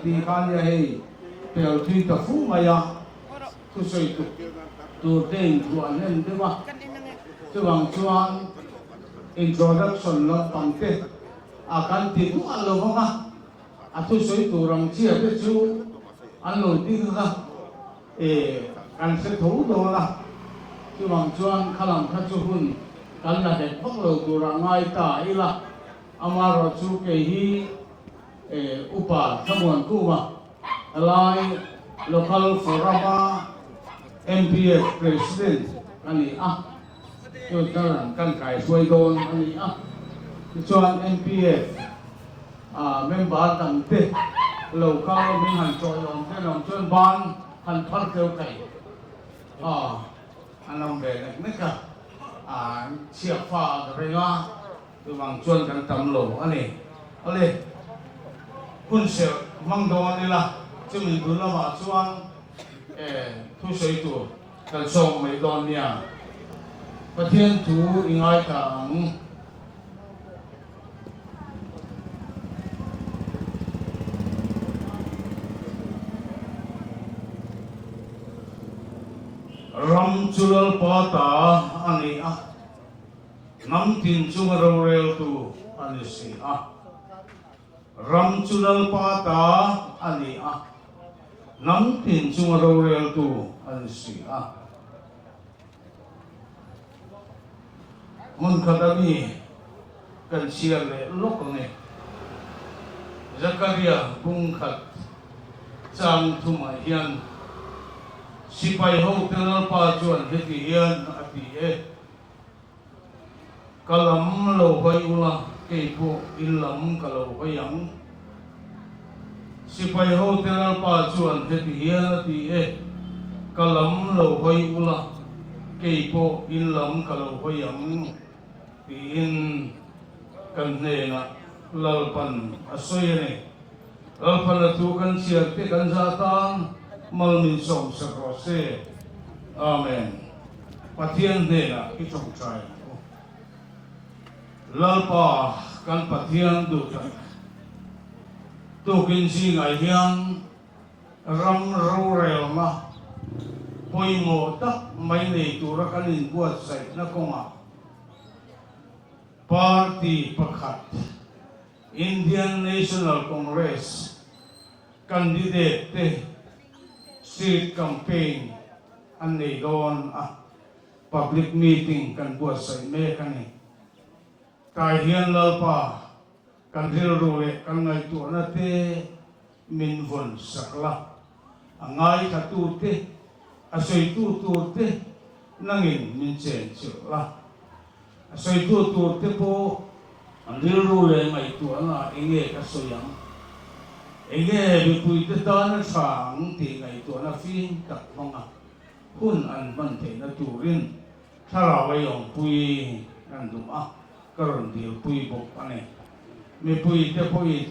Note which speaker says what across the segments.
Speaker 1: Tih kha nia hei pel thui ta fu mai a, thusawi tuk tur te inthuah hnem deuh a, chuvang chuan introduction lampang te a kan ti duah lo vang a, a thusawi tur ang chiah te chu an lo ding ang a, e kan hre tho dawn a, chuvang chuan khalam kha chu hun kan la hek vak lo turah ngai ta ila, amaherawhchu kei hi. Upa Thlamuankuma helai Local Forum-a MPF President a ni a, chu chuan kan kaihruai dawn a ni a. Tichuan MPF member dangte lo kal min han chawi awm te lo chuan ban han phar teu thei an awm ve nek nek a, chhiah fa ka ring a. Chuvang chuan kan tam lo a ni. Awle, hun serh hmang dawn ila, chumi dul lamah chuan thusawi tur kan sawm mai dawn nia. Pathian thu i ngaithla ang. Ram chu Lalpa ta a ni a. Hnam tin chunga roreltu a ni si a. Ram chu Lalpa ta a ni a, hnam tin chunga roreltu a ni si a. Hmun khat a mi kan chhiar leh lawk ang e. Zakaria bung khat chang thumah hian sipai hote Lalpa chuan heti hian a ti e. Ka lam lo hawi ula, kei pawh in lam ka lo hawi ang. Sipai hote Lalpa chuan heti hian a ti e, Ka lam lo hawi ula, kei pawh in lam ka lo hawi ang, tiin kan hnenah Lalpan a sawi a ni. Lalpan a thu kan chhiar te kan zah tan mal min sawmsak rawh se. Amen. Pathian hnenah i tawngtai ang u. Lalpa kan Pathian duh tak tukin zingah hian ram rorelna pawimawh tak mai nei tura kan inbuatsaihna kawngah party pakhat Indian National Congress candidate te street campaign an nei dawn a, public meeting kan buatsaih mek a ni. Tai hian Lalpa kan rilru leh kan ngaihtuahna te min vawn sak la, a ngaithla te, a sawitu tur te nangin min chen chilh la. A sawitu tur te pawh an rilru leh ngaihtuahna enge ka sawi ang, enge mipuite tana tha ang tih ngaihtuahna fim tak hmanga hun an hman theihna turin thlarau ei awmpui an duh a, ka rawn dilpui bawk a ni. Mipuite pawhin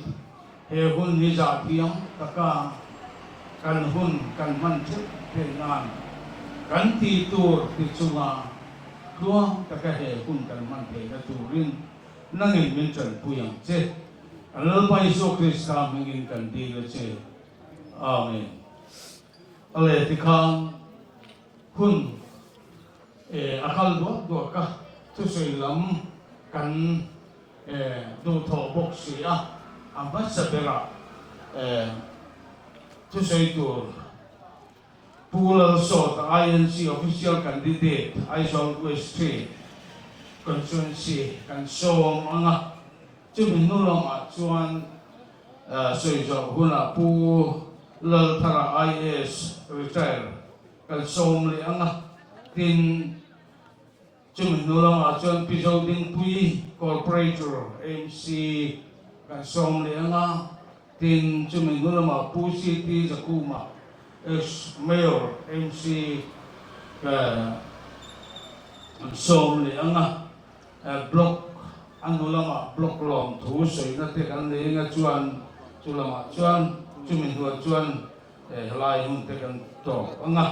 Speaker 1: he hun hi zah thiam taka kan hun kan hman theuh theih nan kan tih tur ti chunga Tluang taka he hun kan hman theihna turin nangin min tanpui ang che. Kan Lalpa Isua Krista hmingin kan dil a che. Amen. A leh tikhan hun e a kal duak duak a, thusawi lam kan e duhthawh bawk si a, a hmasa berah e thusawi tur Pu Lalsawta INC Official Candidate Aizawl West ii Constituency kan sawm ang a, chumi hnu lamah chuan sawi zawh hunah Pu Lalthara IAS Retire kan sawm leh ang a, tin chumi hnu lamah chuan Pi Zodingpui Corporator MC kan sawm leh ang a. Tin, chumi hnu lamah Pu CT Zakuma, Ex Mayor MC an sawm leh ang a, Block a hnu lamah Block lawm thu sawina te kan nei anga chuan chu lamah chuan chumi hnuah chuan helai hun te kan tawp ang a,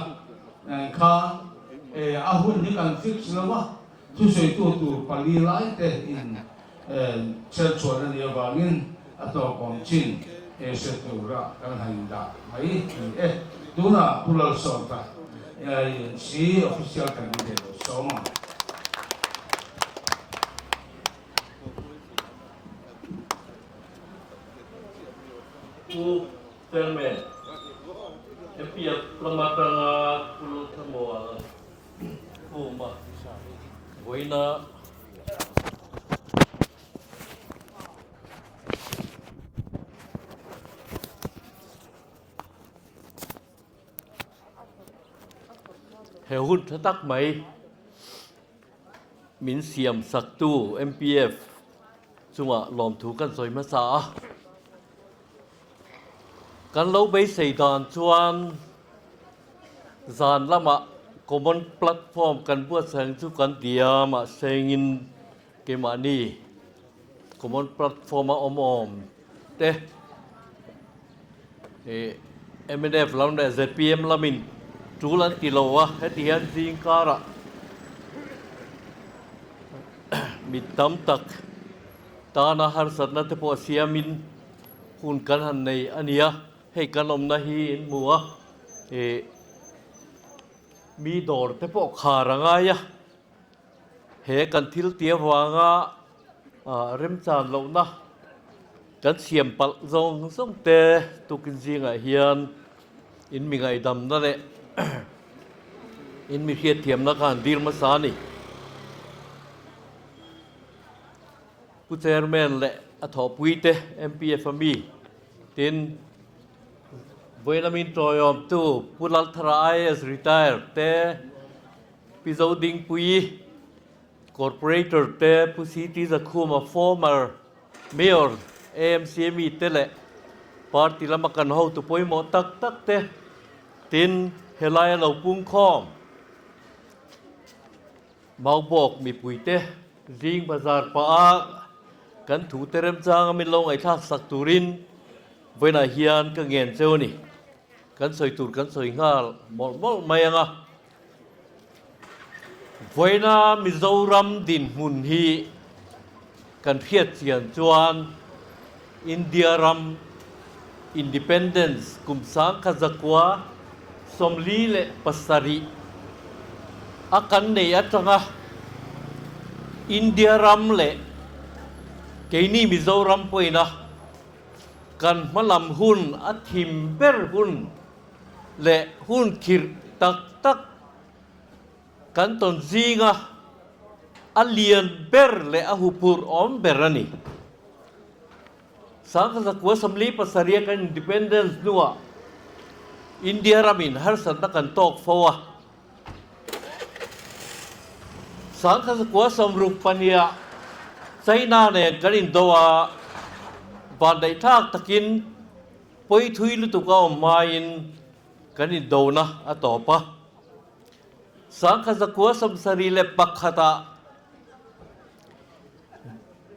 Speaker 1: khan a hun hi kan fix lo a, Thusawitu tur pali lai te in chherchhuan a nih avangin a tlawkawm chin. Hre tura kan han dah mai a ni e. Tunah Pu Lalsawta INC official candidate lo sawm ang.
Speaker 2: Pu Chairman, MPF lam atanga Pu Lalthamual Khuma vawiina He hun tha tak mai min siam saktu MPF chungah lawmthu kan sawi hmasa a. Kan lo beisei dan chuan zan lamah common platform kan buatsaih ang chu kan ti a, mahse engin keimahni common platform a awm awm te ih mnf lam leh zpm lamin tul an ti lo a, heti hian zing karah mi tam tak tana harsatna te pawh siamin hun kan han nei a ni a, hei kan awmna hi in hmu a ih mi dawr te pawh khar a ngai a. He kan thil ti avanga remchan lohna kan siam palh zawng zawng te tukin zingah hian in mi ngaihdamna leh in mi hriatthiamna kha han dir hmasa a ni. Pu Chairman leh a thawhpuite MPF a mi tin vawilamin tawiawmtu Pu Lalthara IAS retired te Pi Zodingpuii, Corporator te, Pu CT Zakhuma, former Mayor, AMC mi te leh party lama kan hotu pawimawh tak tak te tin helai a lo pungkhawm. Maubawk mipui te zing bazar pah a kan thu te remchang a min lo ngaihthlak sak turin vawiinah hian ka ngen cheu a ni. Kan sawi tur kan sawi nghal mawlh mawlh mai ang a. Vawiina Mizoram dinhmun hi kan hriat chian chuan India ram Independence kum 1947 a kan nei atanga India ram leh keini Mizoram pawhina kan hmalam hun a thim ber hun leh hun khirh tak tak kan tawn zinga a lian ber leh a huphurh awm ber a ni. 1947 kan independence hnuah India ramin harsatna kan tawk fo a. 1962 China nen kan indo a, vandaihthlak takin Pawi thui lutuk a awm hmain kan indona a tawp a. 1971 ah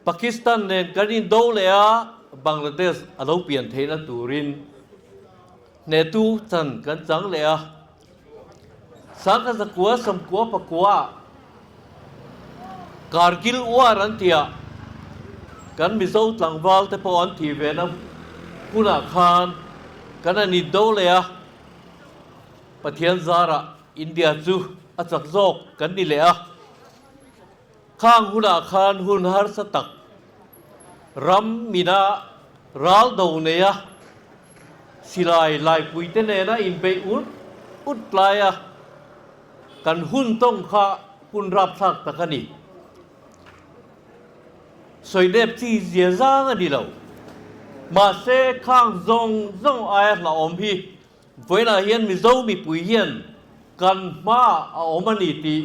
Speaker 2: Pakistan nen kan indo leh a, Bangladesh a lo pian theihna turin hnehtu chan kan chang leh a. 1999 ah Kargil War an tih ah kan Mizo tlangval te pawh an thih ve na hunah khan kan han indo leh a, Pathian zarah India chu a chak zawk kan ni leh a. Khang hunah khan hun harsa tak ram mina ral do neia silai laipuite nena inbeih ut ut laia kan hun tawng kha hun rapthlak tak a ni. Sawinep chi zia zang a ni lo. Mahse khang zawng zawng aia hlauhawm hi Vawiinah hian Mizo mipui hian kan hma a awm a ni tih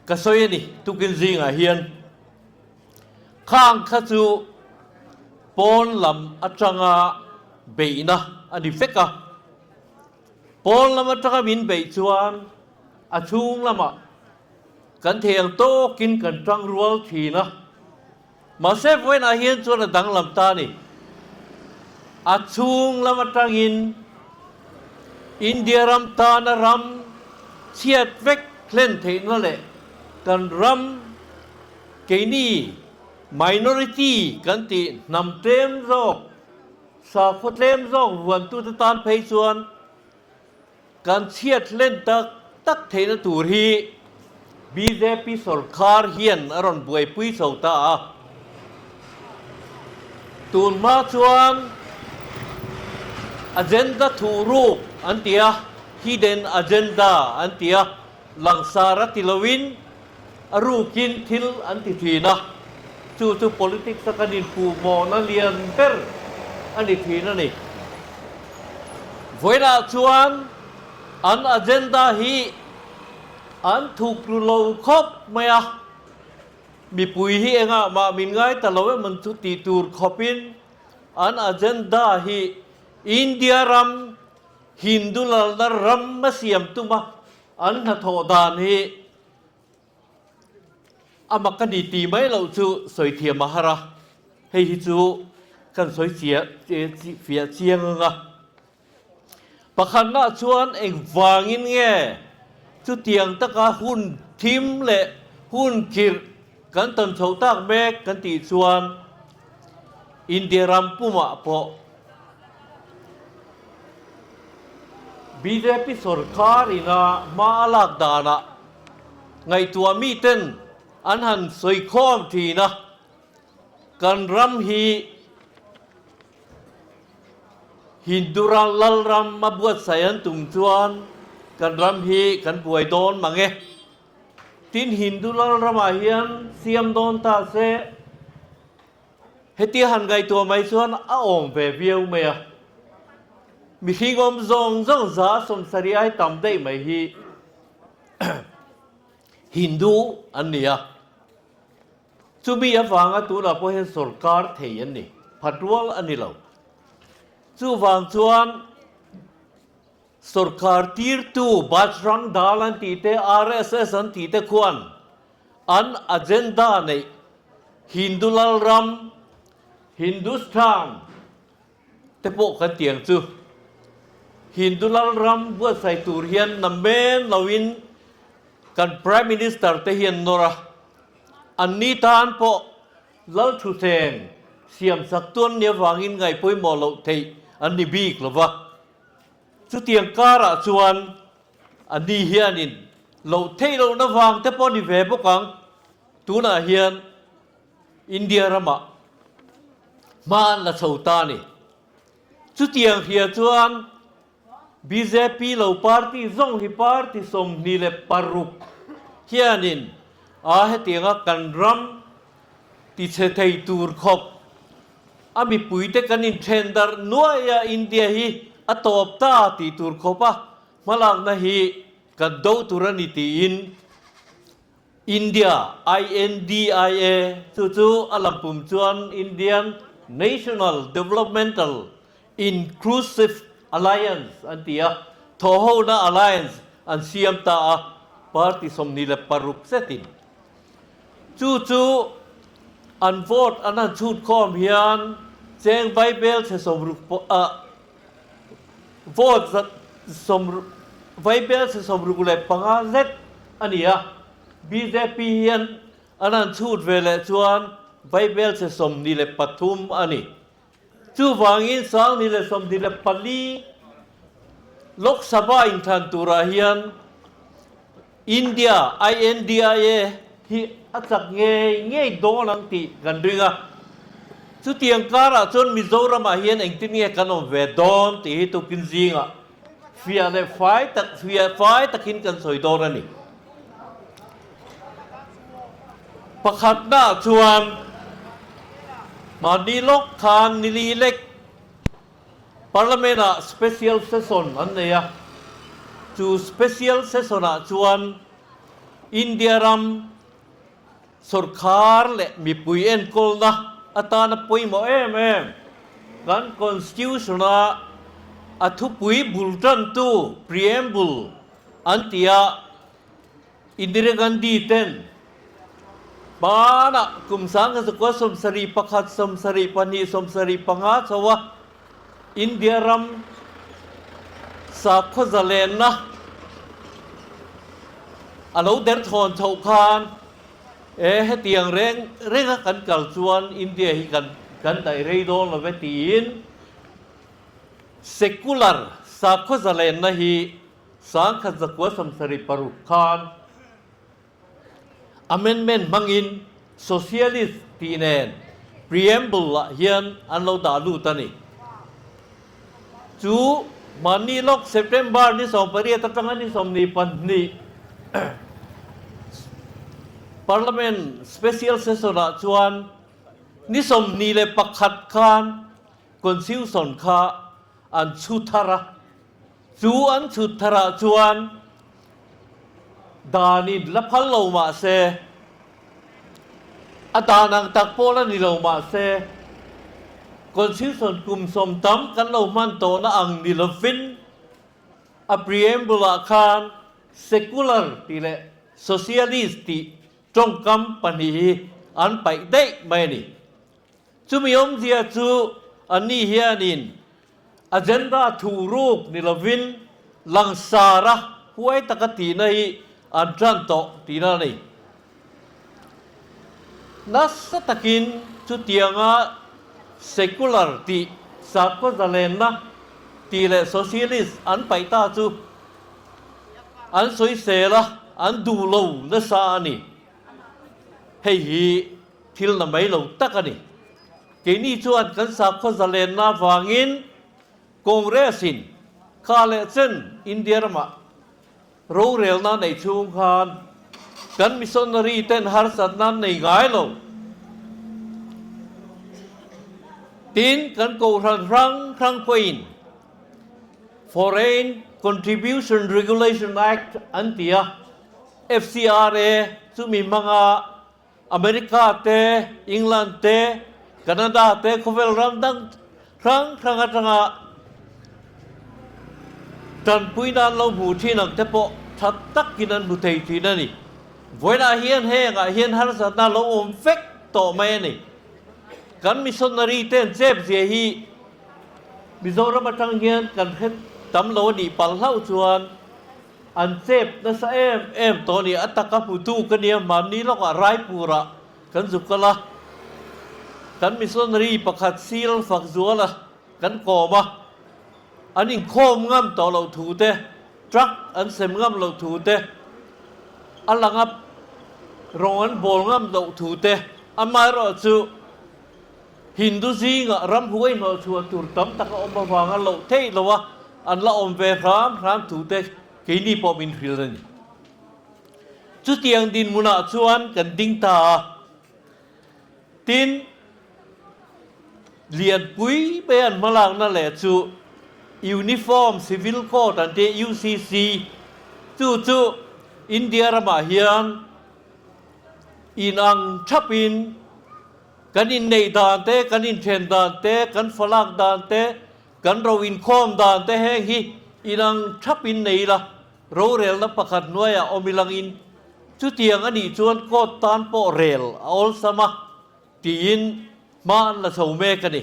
Speaker 2: ka sawi a ni. Tukin zingah hian khang kha chu pawn lam atanga beihna a ni vek a. Pawn lam atanga min beih chuan a chhung lamah kan thei ang tawkin kan tang rual thin a. Mahse vawiinah hian chuan a danglam ta a ni. A chhung lam atangin India ram tana ram chhiat vek hlen theihna leh kan ram keini minority kan tih hnam tlem zawk. Sakhaw tlem zawk vuantute tan phei chuan kan chhiat hlen tak tak theihna tur hi bjp sorkar hian a rawn buaipui chho ta a. Tun hma chuan agenda thuhruk an ti a, hidden agenda an ti a, langsar a ti loin a rukin thil an ti thin a, chu chu politics a kan inpuhmawhna lian ber a ni thin a ni. Vawiinah chuan an agenda hi an thuk ru lo khawp mai a, mipui hi engah mah min ngai ta lo em an chu tih tur khawpin an agenda hi India ram Hindu lalna ram a siam tum a, an hnathawh dan hi a mak a ni tih mai loh chu sawi thiam a har a, hei hi chu kan sawi fiah chiang ang a. Pakhatnaah chuan engvangin nge chutiang taka hun thim leh hun khirh kan tawn chhoh tak mek kan tih chuan India ram pumah pawh bjp sorkar ina hma a lak danah ngaihtuah miten an han sawi khawm thin a, kan ram hi Hindu lal ram a buatsaih an tum chuan kan ram hi kan buai dawn mang e. Tin Hindu lal ramah hian siam dawn ta se Hetia han ngaihtuah mai chuan a awm ve viau mai a. Mihring awm zawng zawng 70% ai tam daih mai hi Hindu an ni a. Chumi avanga tunah pawh hian sorkar thei an ni, phat rual a ni lo. Chuvang chuan sorkar tirtu Bajrang Dal an tih te, RSS an tih te khuan An agenda neih Hindu Lalram, Hindustan, te pawh kan ti ang chu. Hindu Lalram buatsaih tur hian namen loin kan Prime Minister te hian nawr a, anni tan pawh Lal Thutthleng siamsak tuan ni avangin ngaih pawimawh loh theih an ni bik lo va. Chutiang karah chuan A ni hianin loh theih lohna vang te pawh ni ve bawk ang. Tunah hian India ramah hma an la chho ta a ni. Chutiang hria chuan bjp lo party zawng hi party 26 hianin a hetianga kan ram tichhe thei tur khawp a mipuite kan inthen darh nuai a, India hi a tawp ta tih tur khawp a Hmalakna hi kan do tur a ni tiin India, INDIA, chu chu a lampum chuan Indian National Developmental Inclusive Alliance an ti a, thawhhona alliance an siam ta a, party 26 zetin. Chu chu an vote an han chhut khawm hian cheng vaibel chhe 60 pawh ah Vote zat sawm vaibel chhe 65 zet a ni a, bjp hian an han chhut ve leh chuan vaibel chhe 23 a ni. Chuvangin 2024 Lok Sabha inthlan turah hian India, INDIA, hi a chak ngei ngei dawn ang tih kan ring a. Chutiang karah chuan Mizoramah hian engtin nge kan awm ve dawn tih hi tukin zingah fiah leh fai tak fiah fai takin kan sawi dawn a ni. Pakhatnaah chuan mahni lawk khan nili lek Parliament-ah special session an nei a, chu special session-ah chuan India ram sawrkhar leh mipui enkawlna atana pawimawh em em kan Constitution-a a thupui bul tantu, preamble, an ti a, Indira Gandhi ten hmanah kum 1971, 72, 75 chho a India ram sakhaw zalenna a lo derthawn chhoh khan e hetiang reng renga kan kal chuan India hi kan kan daih rei dawn lo ve tiin. Secular sakhaw zalenna hi 1976 khan amendment hmangin Socialist tih nen preamble ah hian an lo dah lut a ni. Chu mahni lawk September ni 18 atanga ni 22 Parliament Special Session ah chuan ni 21 khan Constitution kha an chhu thar a, chu an chhut tharah chuan danin la phal lo mah se, a dan ang tak pawh la ni lo mah se, Constitution kum sawm tam kan lo hman tawhna ang ni lovin a preamble-ah khan secular tih leh socialist tih tawngkam pahnih hi an paih daih mai a ni. Chumi awmzia chu anni hianin agenda thuhruk ni lovin langsara huai taka tihna hi an tan tawh tihna a ni. Nasa takin chutianga secular tih, sakhaw zalenna tih leh socialist an paih ta chu an sawisel a, an duh lo nasa a ni. Hei hi Thil na mai lo tak a ni. Keini chuan kan sakhaw zalenna avangin Congress-in kha leh chen India ramah rorelna nei chhung khan kan missionary ten harsatna an nei ngai lo. Tin, kan kohhran hrang hrang pawhin Foreign Contribution Regulation Act an ti a, FCRA, chumi hmanga America te, England te, Canada te khawvel ram dang hrang hrang atanga tanpui nan lo hmuh thin ang te pawh tha takin an hmu thei thin a ni. Vawiinah hian hengah hian harsatna lo awm vek tawh mai a ni. Kan missionary ten chep zia hi Mizoram atang hian kan hre tam lo a nih palh hlauh chuan An chep nasa em em tawh a ni. A taka hmutu ka nia hmanni lawkah Raipurah kan zuk kal a, kan missionary pakhat Seal Fakzuala kan kawm a, an inkhawm ngam tawh loh thu te, truck an sem ngam loh thu te, a langa rawng an bawl ngam loh thu te, amaherawhchu Hindu zingah ramhuai hnawhchhuah tur tam tak a awm avanga loh theih lo a, an la awm ve hram hram thu te keini pawh min hrilh a ni. Chutiang dinhmunah chuan kan ding ta a, tin, Lianpui mai an hmalakna leh chu Uniform Civil Code an tih UCC chu chu India ramah hian inang thapin Kan inneih dan te, kan inthen dan te, kan falak dan te, kan ro inkhawm dan te heng hi inang thap in nei ila, rorelna pakhat hnuaiah awm ilangin chutiang a nih chuan court tan pawh rel a awlsam a tiin hma an la chho mek a ni.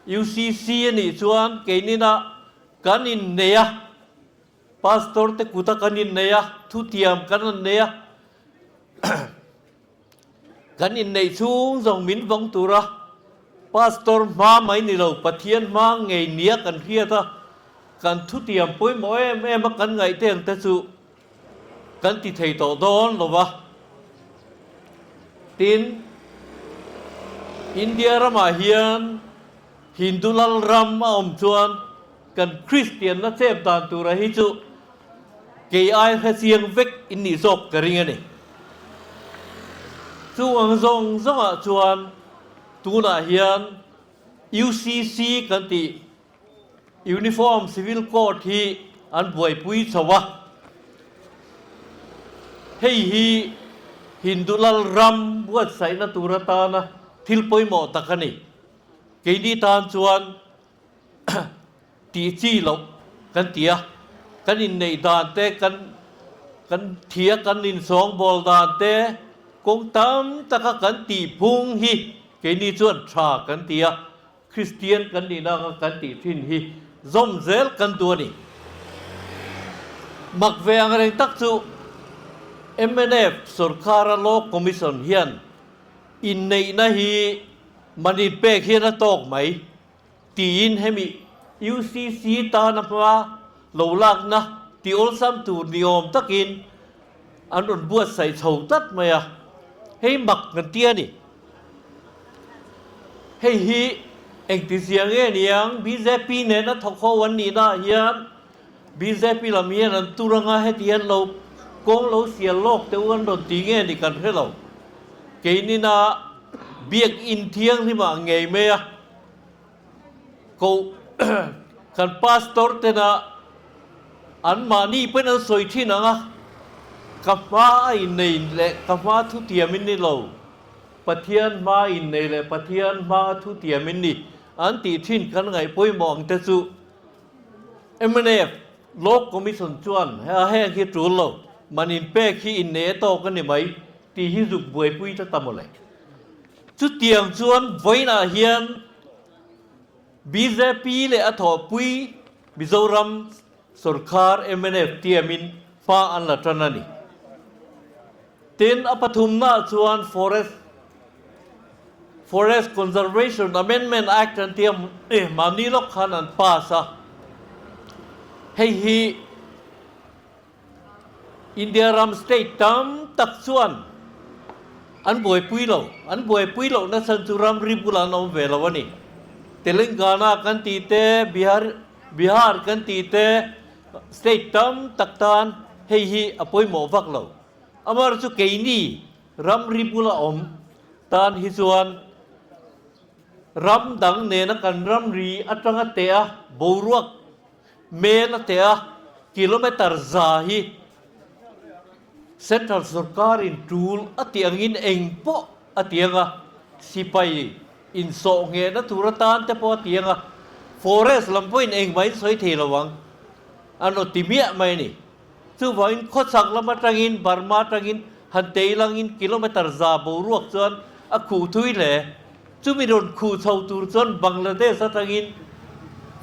Speaker 2: UCC a nih chuan keinina kan innei a, Pastor te kuta kan innei a, thutiam kan an nei a. Kan inneih chhung zawng min vawng tura Pastor hma mai ni lo Pathian hma ngei nia kan hriat a, kan thutiam pawimawh em em a kan ngaih te ang te chu kan ti thei tawh dawn lo va. Tin, India ramah hian Hindu lal ram a awm chuan kan Kristianna chep dan tura hi chu Kei ai hre chiang vek in nih zawk ka ring a ni. Chung ang zawng zawngah chuan tunah hian UCC kan tih Uniform Civil Code hi an buaipui chho a. Hei hi Hindu lal ram buatsaihna tur atana thil pawimawh tak a ni. Keini tan chuan tih chi loh kan ti a, kan inneih dan te, kan kan thi a kan insawngbawl dan te, kawng tam taka kan tih phung hi keini chuan tha kan ti a, Kristian kan nihna anga kan tih thin hi zawm zel kan duh a ni. Mak ve ang reng tak chu mnf sorkara Law Commission hian inneihna hi man inpek hian a tawk mai. Tiin hemi UCC tana hma lo lakna ti awlsam tur ni awm takin an rawn buatsaih chho tlat mai a, hei mak kan ti a ni. Hei hi engti zia nge niang bjp nena thawk ho an nihna ah hian bjp lam hian an tur anga heti hian lo kawng lo sial lawk teuh an rawn ti nge ni kan hre lo. Keinina biakinn thianghlim ah ngei mai a koh kan pastor tena an mahni pawn an sawi thin ang a, ka hma a innei leh ka hma thutiam in ni lo, Pathian hma innei leh Pathian hma thutiam in ni an tih thin kan ngaih pawimawh ang te chu mnf Law Commission chuan heng hi tul lo, man inpek hi innei a tawk a ni mai tih hi zuk buaipui ta ta mawle. Chutiang chuan vawiinah hian bjp leh a thawhpui Mizoram sorkar mnf tiamin hma an la tan a ni. Tin, a pathumnaah chuan Forest Forest Conservation Amendment Act an tia mahni lawk khan an pass a, hei hi India ram state tam tak chuan an buaipui lo. An buaipui loh nachhan chu ramri bulah an awm ve lo a ni. Telangana kan tih te, Bihar Bihar kan tih te, state tam tak tan hei hi a pawimawh vak lo. Amaherawhchu chu keini ramri bula awm tan hi chuan ram dang nena kan ramri atanga teh a boruak Mel a teh a, kilometre za hi Central sorkarin tul a tih angin eng pawh a ti ang a, sipai insawh nghehna tur atan te pawh a ti ang a, forest lam pawhin engmah in sawi thei lo ang an rawn ti miah mai a ni. Chuvangin khawchhak lam atangin Burma atangin han tei langin kilometre za boruak chuan a khuh thui hle. Chumi rawn khuh chho tur chuan Bangladesh atangin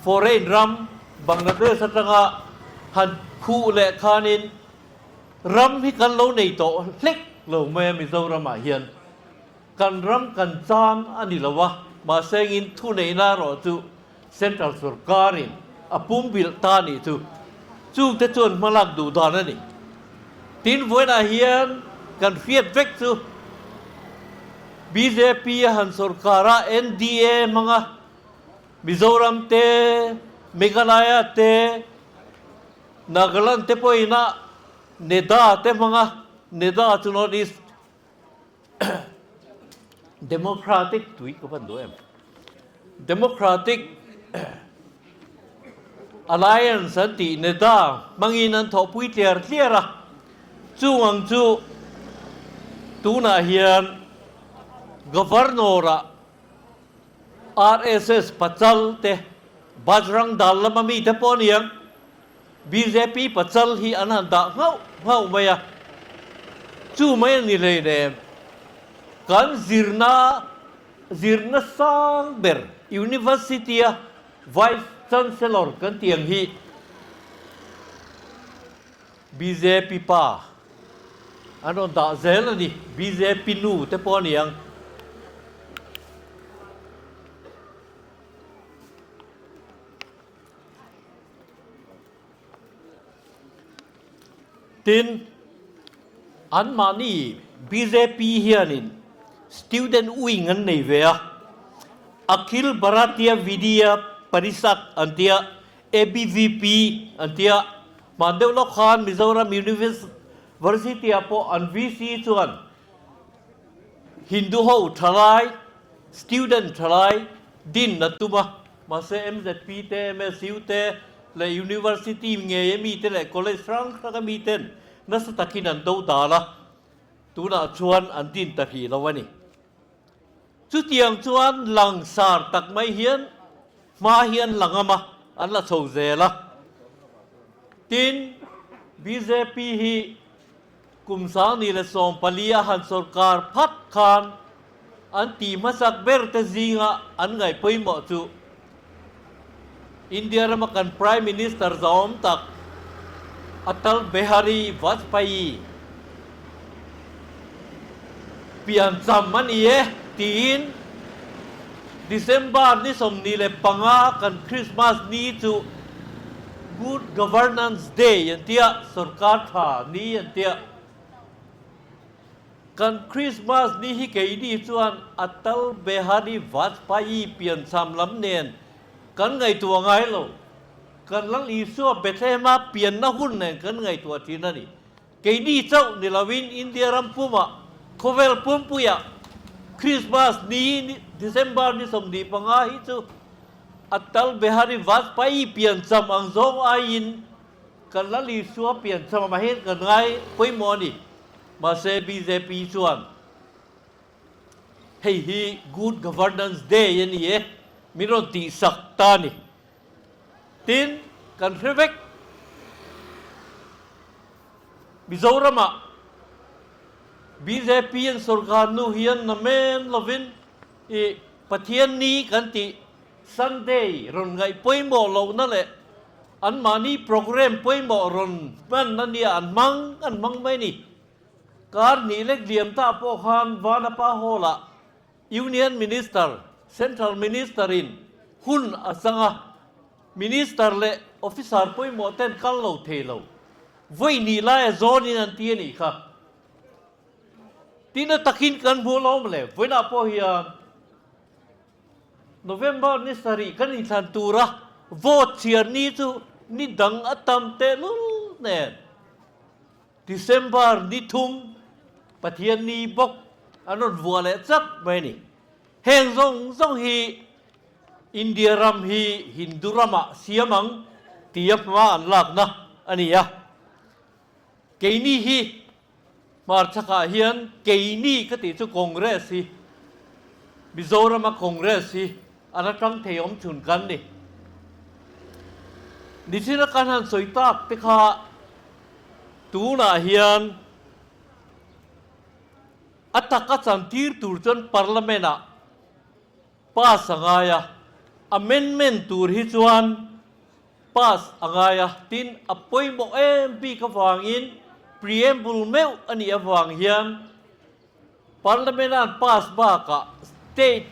Speaker 2: foreign ram Bangladesh atanga han khuh leh khanin ram hi kan lo nei tawh hlek lo mai a Mizoramah hian. Kan ram kan chan a ni lo a, mahse engin thuneihna erawh chu Central sorkarin a pumbilh ta nih chu chungte chuan hmalak duh dan a ni. Tin, vawiinah hian kan hriat vek chu bjp a han sorkar a, NDA hmanga Mizoram te, Meghalaya te, Nagaland te pawhin a NEDA te hmanga, NEDA chu North East Democratic tui ka van duh em? Democratic Alliance an tih neta hmangin an thawhpui tliar tliar a, chung ang chu tunah hian Governor-ah RSS pachal te, Bajrang Dal lama mite pawh a ni ang, Bjp pachal hi an han dah nghauh nghauh mai a, chu mai a ni hleinem. Kan zirna zirna sang ber University a Vice Chancellor kan tih ang hi bjp pa an rawn dah zel a ni, bjp nu te pawh a ni ang. Tin, anmahni bjp hianin student wing an nei ve a, Akhil Bharatiya Vidya Parishad an tia, ABVP an tia, hman deuh lawk khan Mizoram University ah pawh an VC chuan Hindu ho thalai, student thalai din a tum a, mahse MZP te, MSU te leh University ngei ami te leh college hrang hrang ami ten nasa takin an do dal a, tunah chuan an din ta hrih lo a ni. Chutiang chuan langsar tak mai hian hma hi an la ngam a, an la chho zel a. Tin, bjp hi Kum 2014 a han sorkar phat khan an tih hmasak ber te zinga an ngaih pawimawh chu India rama kan Prime Minister zahawm tak Atal Behari Vajpayee piancham a ni e tiin. December ni 25 kan Christmas ni chu Good Governance Day an tia, sorkar tha ni an tia. Kan Christmas ni hi keini chuan Atal Behari Vajpayee piancham lam nen kan ngaihtuah ngai lo. Kan Lal Isua Bethlehem-a pianna hun nen kan ngaihtuah thin a ni. Keini chauh ni loin India ram pumah, khawvel pumpuiah Christmas ni December ni 25 hi chu Atal Behari Vajpayee piancham ang zawng aiin kan Lal Isua piancham ah hian kan ngai pawimawh a ni. Mahse bjp chuan hei hi Good Governance Day a ni e, min rawn tihsak ta a ni. Tin, kan hre vek. Mizoramah bjp an sorkar hnu hian namen lovin i Pathian ni kan tih Sunday rawn ngaih pawimawh lohna leh anmahni programme pawimawh rawn hman a nia an hmang an hmang mai a ni. Kar hnih lek liam ta pawh khan Vanapa Hall-ah Union Minister, Central Minister in hun a chang a, Minister leh Officer pawimawh ten kal lo thei lo. Vawi hnih lai a zawn in an ti a nih kha. Tina takin kan hmu alawm le, vawiinah pawh hian November ni sarih kan inthlan tura vote chhiar ni chu ni dang a tam tehlul nen. December ni thum Pathian ni bawk an rawn vuah leh chak mai a ni. Heng zawng zawng hi India ram hi Hindu ramah siam ang tia hma an lakna a ni a. Keini hi hmarchhakah hian keini ka tih chu Congress hi Mizorama Congress hi an atang thei awm chhun kan ni. Nichina kan han sawi tak te kha Tunah hian a taka chantir tur chuan Parliament ah pass a ngai a, amendment tur hi chuan pass a ngai a, tin a pawimawh em bik avangin preamble meuh a nih avang hian Parliament a an pass bakah state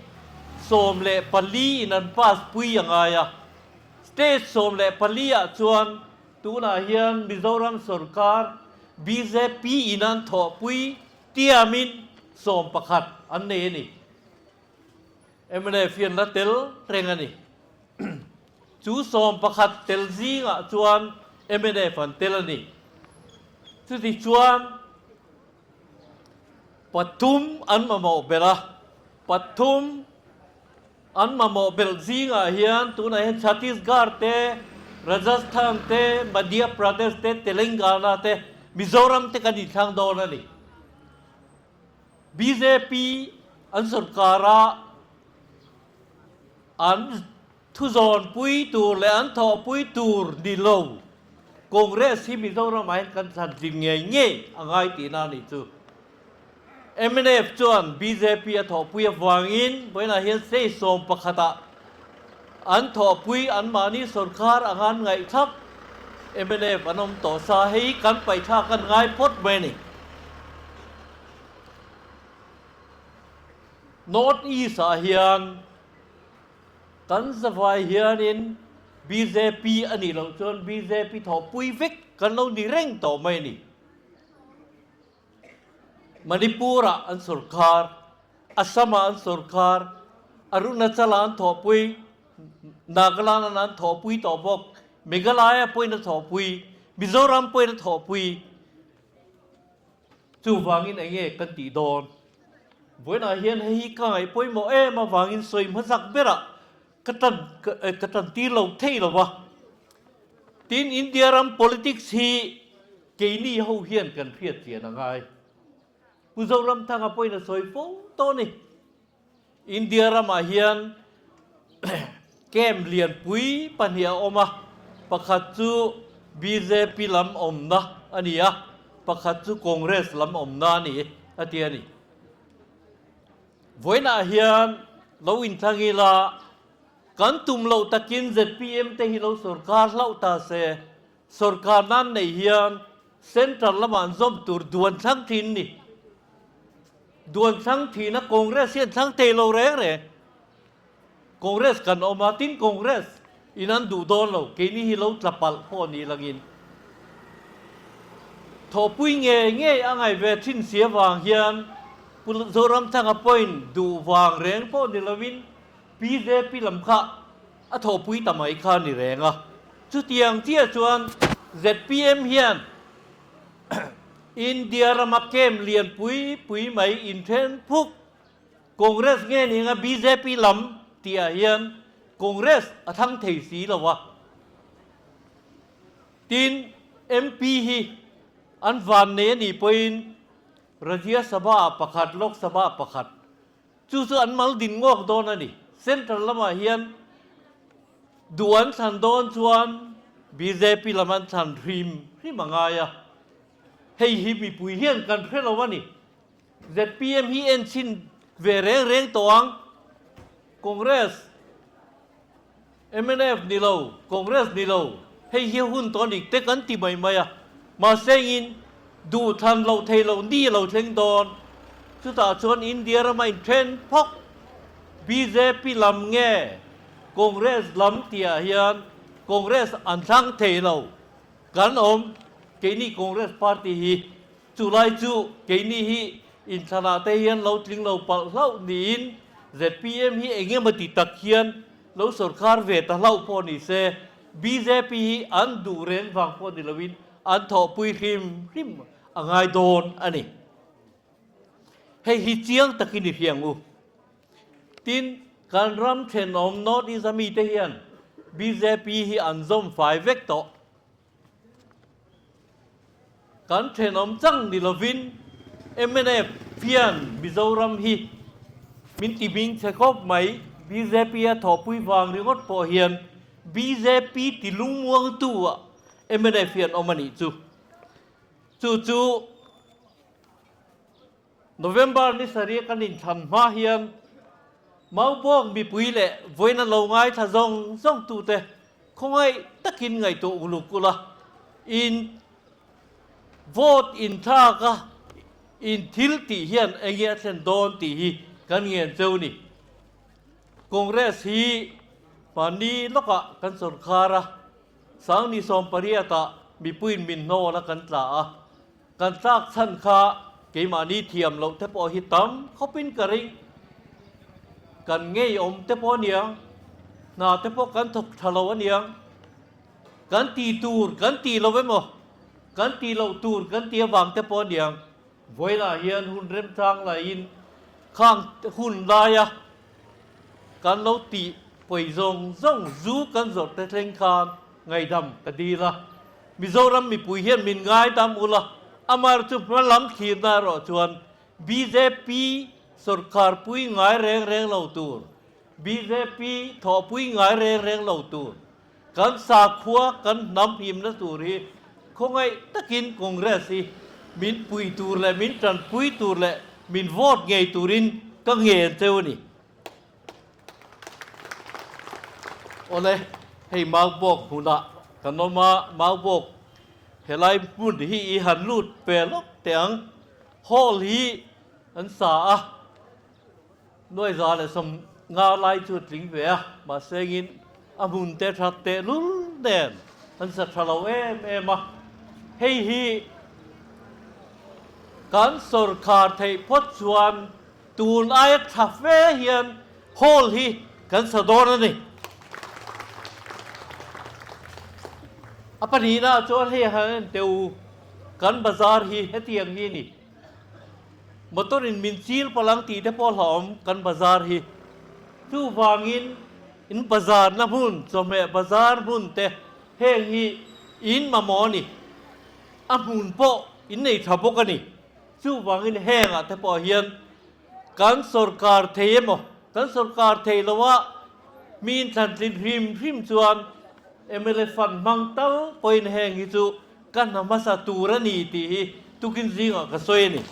Speaker 2: 14 in an pass pui a ngai a, state 14 ah chuan Tunah hian Mizoram sorkar bjp in an thawhpui tiamin 11 an nei a ni. Mnf hian la tel reng a ni. Chu 11 tel zingah chuan mnf an tel a ni. Chuti chuan pathum an mamawh ber a, pathum An mamawh belh zingah hian tunah hian Chhattisgarh te, Rajasthan te, Madhya Pradesh te, Telangana te, Mizoram te kan inthlang dawn a ni. Bjp an sorkara an thuzawnpui tur leh an thawhpui tur ni lo Congress hi Mizoramah hian kan thlan tling ngei ngei a ngai tihna a nih chu. Mnf chuan bjp a thawhpui avangin vawiinah hian state 11 ah an thawhpui anmahni sorkar anga an ngaihthlap mnf an awm tawh sa hei kan paihthlak an ngai phawt mai a ni. North East ah hian kan zavai hianin bjp a nih loh chuan bjp thawhpui vek kan lo ni reng tawh mai a ni. Manipur-ah an sorkar, Assam-ah an sorkar, Arunachal-ah an thawhpui, Nagaland-ah an thawhpui tawh bawk, Meghalaya pawhin a thawhpui, Mizoram pawhin a thawhpui. Chuvangin eng nge kan tih dawn? Vawiinah hian hei hi ka ngaih pawimawh em avangin sawi hmasak berah ka tan ka tan tir lo thei lo va. Tin, India ram politics hi keini ho hian kan hriat chian a ngai. Pu Zoramthanga pawhin a sawi fo tawh a ni. India ramah hian camp lianpui pahnih a awm a, pakhat chu bjp lam awmna a ni a, pakhat chu Congress lam awmna a ni a ti a ni. Vawiinah hian lo inthlang ila kan tum loh takin zpm te hi lo sorkar hlauh ta se, sorkar nan nei hian central lamah an zawm tur duan thlang thin ni. Duan thlang thina Congress hian thlang thei lo reng reng. Congress kan awm a, tin Congress in an duh dawn lo, keini hi lo tla palh pawh ni langin thawhpui ngei ngei a ngaih ve thin si avang hian Pu Zoramthanga pawhin duh vang reng pawh ni lovin bjp lam kha a thawhpui ta mai kha ni reng a. Chutiang chiah chuan zpm hian India rama camp lian pui pui mai inthen phuk Congress nge ni anga bjp lam tihah hian Congress a thlang thei si lo a. Tin, MP hi an van nei a nih pawhin Rajya Sabha pakhat, Lok Sabha pakhat chu chu an mal din ngawk dawn a ni. Central lamah hian duh an thlan dawn chuan bjp lam an thlan hrim hrim a ngai a. Hei hi mipui hian kan hre lo a ni. Zpm hi en chhin ve reng reng tawh ang. Congress, mnf ni lo, Congress ni lo, hei hi hun tawh nik te kan ti mai mai a. Mahse engin duh thlan loh thei loh ni a lo thleng dawn. Chutah chuan India rama inthen phawk bjp lam nge Congress lam tihah hian Congress an thlang thei lo kan awm. Keini Congress party hi Chu lai chu keini hi inthlanah te hian lo tling lo palh hlauh niin zpm hi eng emaw ti tak hian lo sawrkar ve ta hlauh pawh ni se, bjp hi an duh reng vang pawh ni loin an thawhpui hrim hrim a ngai dawn a ni. Hei hi chiang takin i hriang u. Tin, kan ram thenawm North East a mite hian bjp hi an zawm fai vek tawh. Kan thenawm chang ni lovin mnf hian Mizoram hi min ti hming chhe khawp mai. Bjp a thawhpui vang ringawt pawh hian bjp ti lungmuangtu ah mnf hian awm a nih chu. Chu chu November ni sarih kan inthlan hma hian Maubawk mipui leh vawiin a lo ngaithla zawng zawng tute khawngaih takin ngaihtuah uluk ula, in vote inthlak a in thil tih hian enge a thlen dawn tih hi kan ngen cheu ni. Congress hi mahni lawkah kan sawrkhar a, Sangni 18 ah mipuiin min hnawl a kan tla a, Kan tlak chhan kha keimahni thiam loh te pawh hi tam khawpin ka ring. Kan ngeiawm te pawh a niang, hna te pawh kan thawk tha lo a niang. Kan ti tur kan ti lo emaw, kan ti loh tur kan ti avang te pawh a niang. Vawilah hian hun remchang laiin khang hun laia kan lo tih pawi zawng zawng zu kan zawrh te thleng khan ngaihdam ka dil a. Mizoram mipui hian min ngaidam ula, amar chu hma lam thlirna erawh chuan bjp sawrkar pui ngai reng reng lo tur, bjp thawhpui ngai reng reng lo tur, kan sakhua kan hnam himna tur hi khawngaih takin Congress hi min pui tur leh min tanpui tur leh min vote ngei turin ka ngen cheu a ni. Awle, hei Maubawk hmunah kan awm a, Maubawk helai hmun hi i han lut ve lawk teh ang. Hall hi an sa a, 150 lai chu a tling ve a, mahse engin a hmun te that tehlul nen an sa tha lo em em a. Hei hi kan sawrkhar theih phawt chuan Tun aia tha fe hian hall hi kan sa dawn a ni. A pahnihna chuan hei han en teh u, kan bazar hi hetiang hi a ni. Motor in min chil palh ang tih te pawh hlauhawm kan bazar hi. Chuvangin in bazar na hmun, chawhmeh bazar hmun te heng hi in mamawh a ni. A hmun pawh in nei tha bawk a ni. Chuvangin hengah te pawh hian kan sawrkar thei emaw, kan sawrkar thei loa mi inthlantlin hrim hrim chuan mla fund hmang tal pawhin heng hi chu ka hna hmasa tur a ni tih hi tukin zingah ka sawi a ni.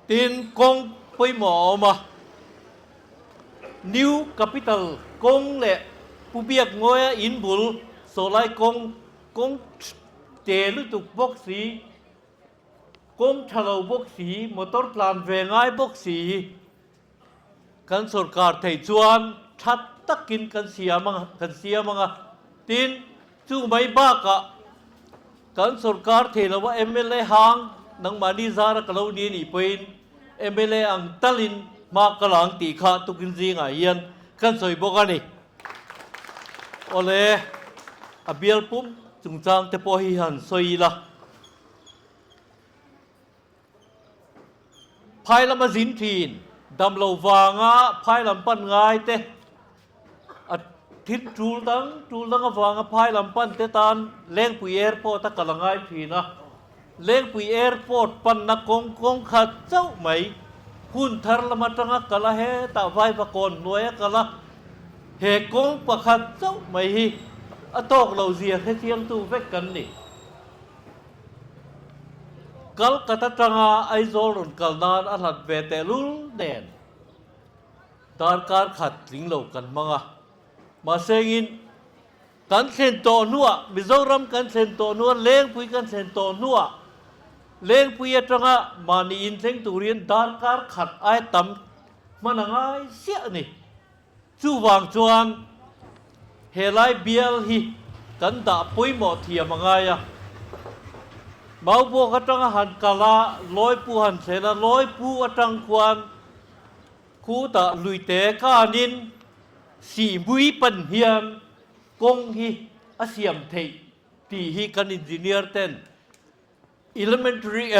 Speaker 2: Tin, kawng pawimawh a awm a, New Capital kawng leh Pu Biakngawia in bul sawhlai kawng, kawng te lutuk bawk si, kawng tha lo bawk si, motor tlan ve ngai bawk si hi. Kan sorkar theih chuan tha takin kan siam ang kan siam ang a, tin chu mai bakah kan sorkar thei lova mla hang nangmahni zara ka lo ni anih pawhin mla ang talin hma ka la ang tih kha tukin zingah hian kan sawi bawk a ni. Awle, a bial pum chungchang te pawh hi han sawi ila. Phai lama zin thin, dam lo vanga phai lam pan ngai te, a thil tul dang tul dang avanga phai lam pan te tan Lengpui Airport a kal a ngai thin a. Lengpui Airport panna kawng kawng khat chauh mai hun thar lam atanga kal a hetah Vaivakawn hnuai a kal a, he kawng pakhat chauh mai hi a tawk lo zia hrechiangtu vek kan ni. Kalkata tanga Aizawl rawn kal nan a hlat ve tehlul nen darkar khat tling lo kan hmang a. Mahse engin kan thlen tawh hnuah, Mizoram kan thlen tawh hnuah, Lengpui kan thlen tawh hnuah Lengpui atanga mahni inthleng turin darkar khat ai tam hman a ngai ziah a ni. Chuvang chuan helai bial hi kan dah pawimawh thiam a ngai a. Maubuak atanga han kal a, Lawipu han thlen a, Lawipu atang khuan khutah luite kanin Sihmui pan hian kawng hi a siam theih tih hi kan engineer ten Elementary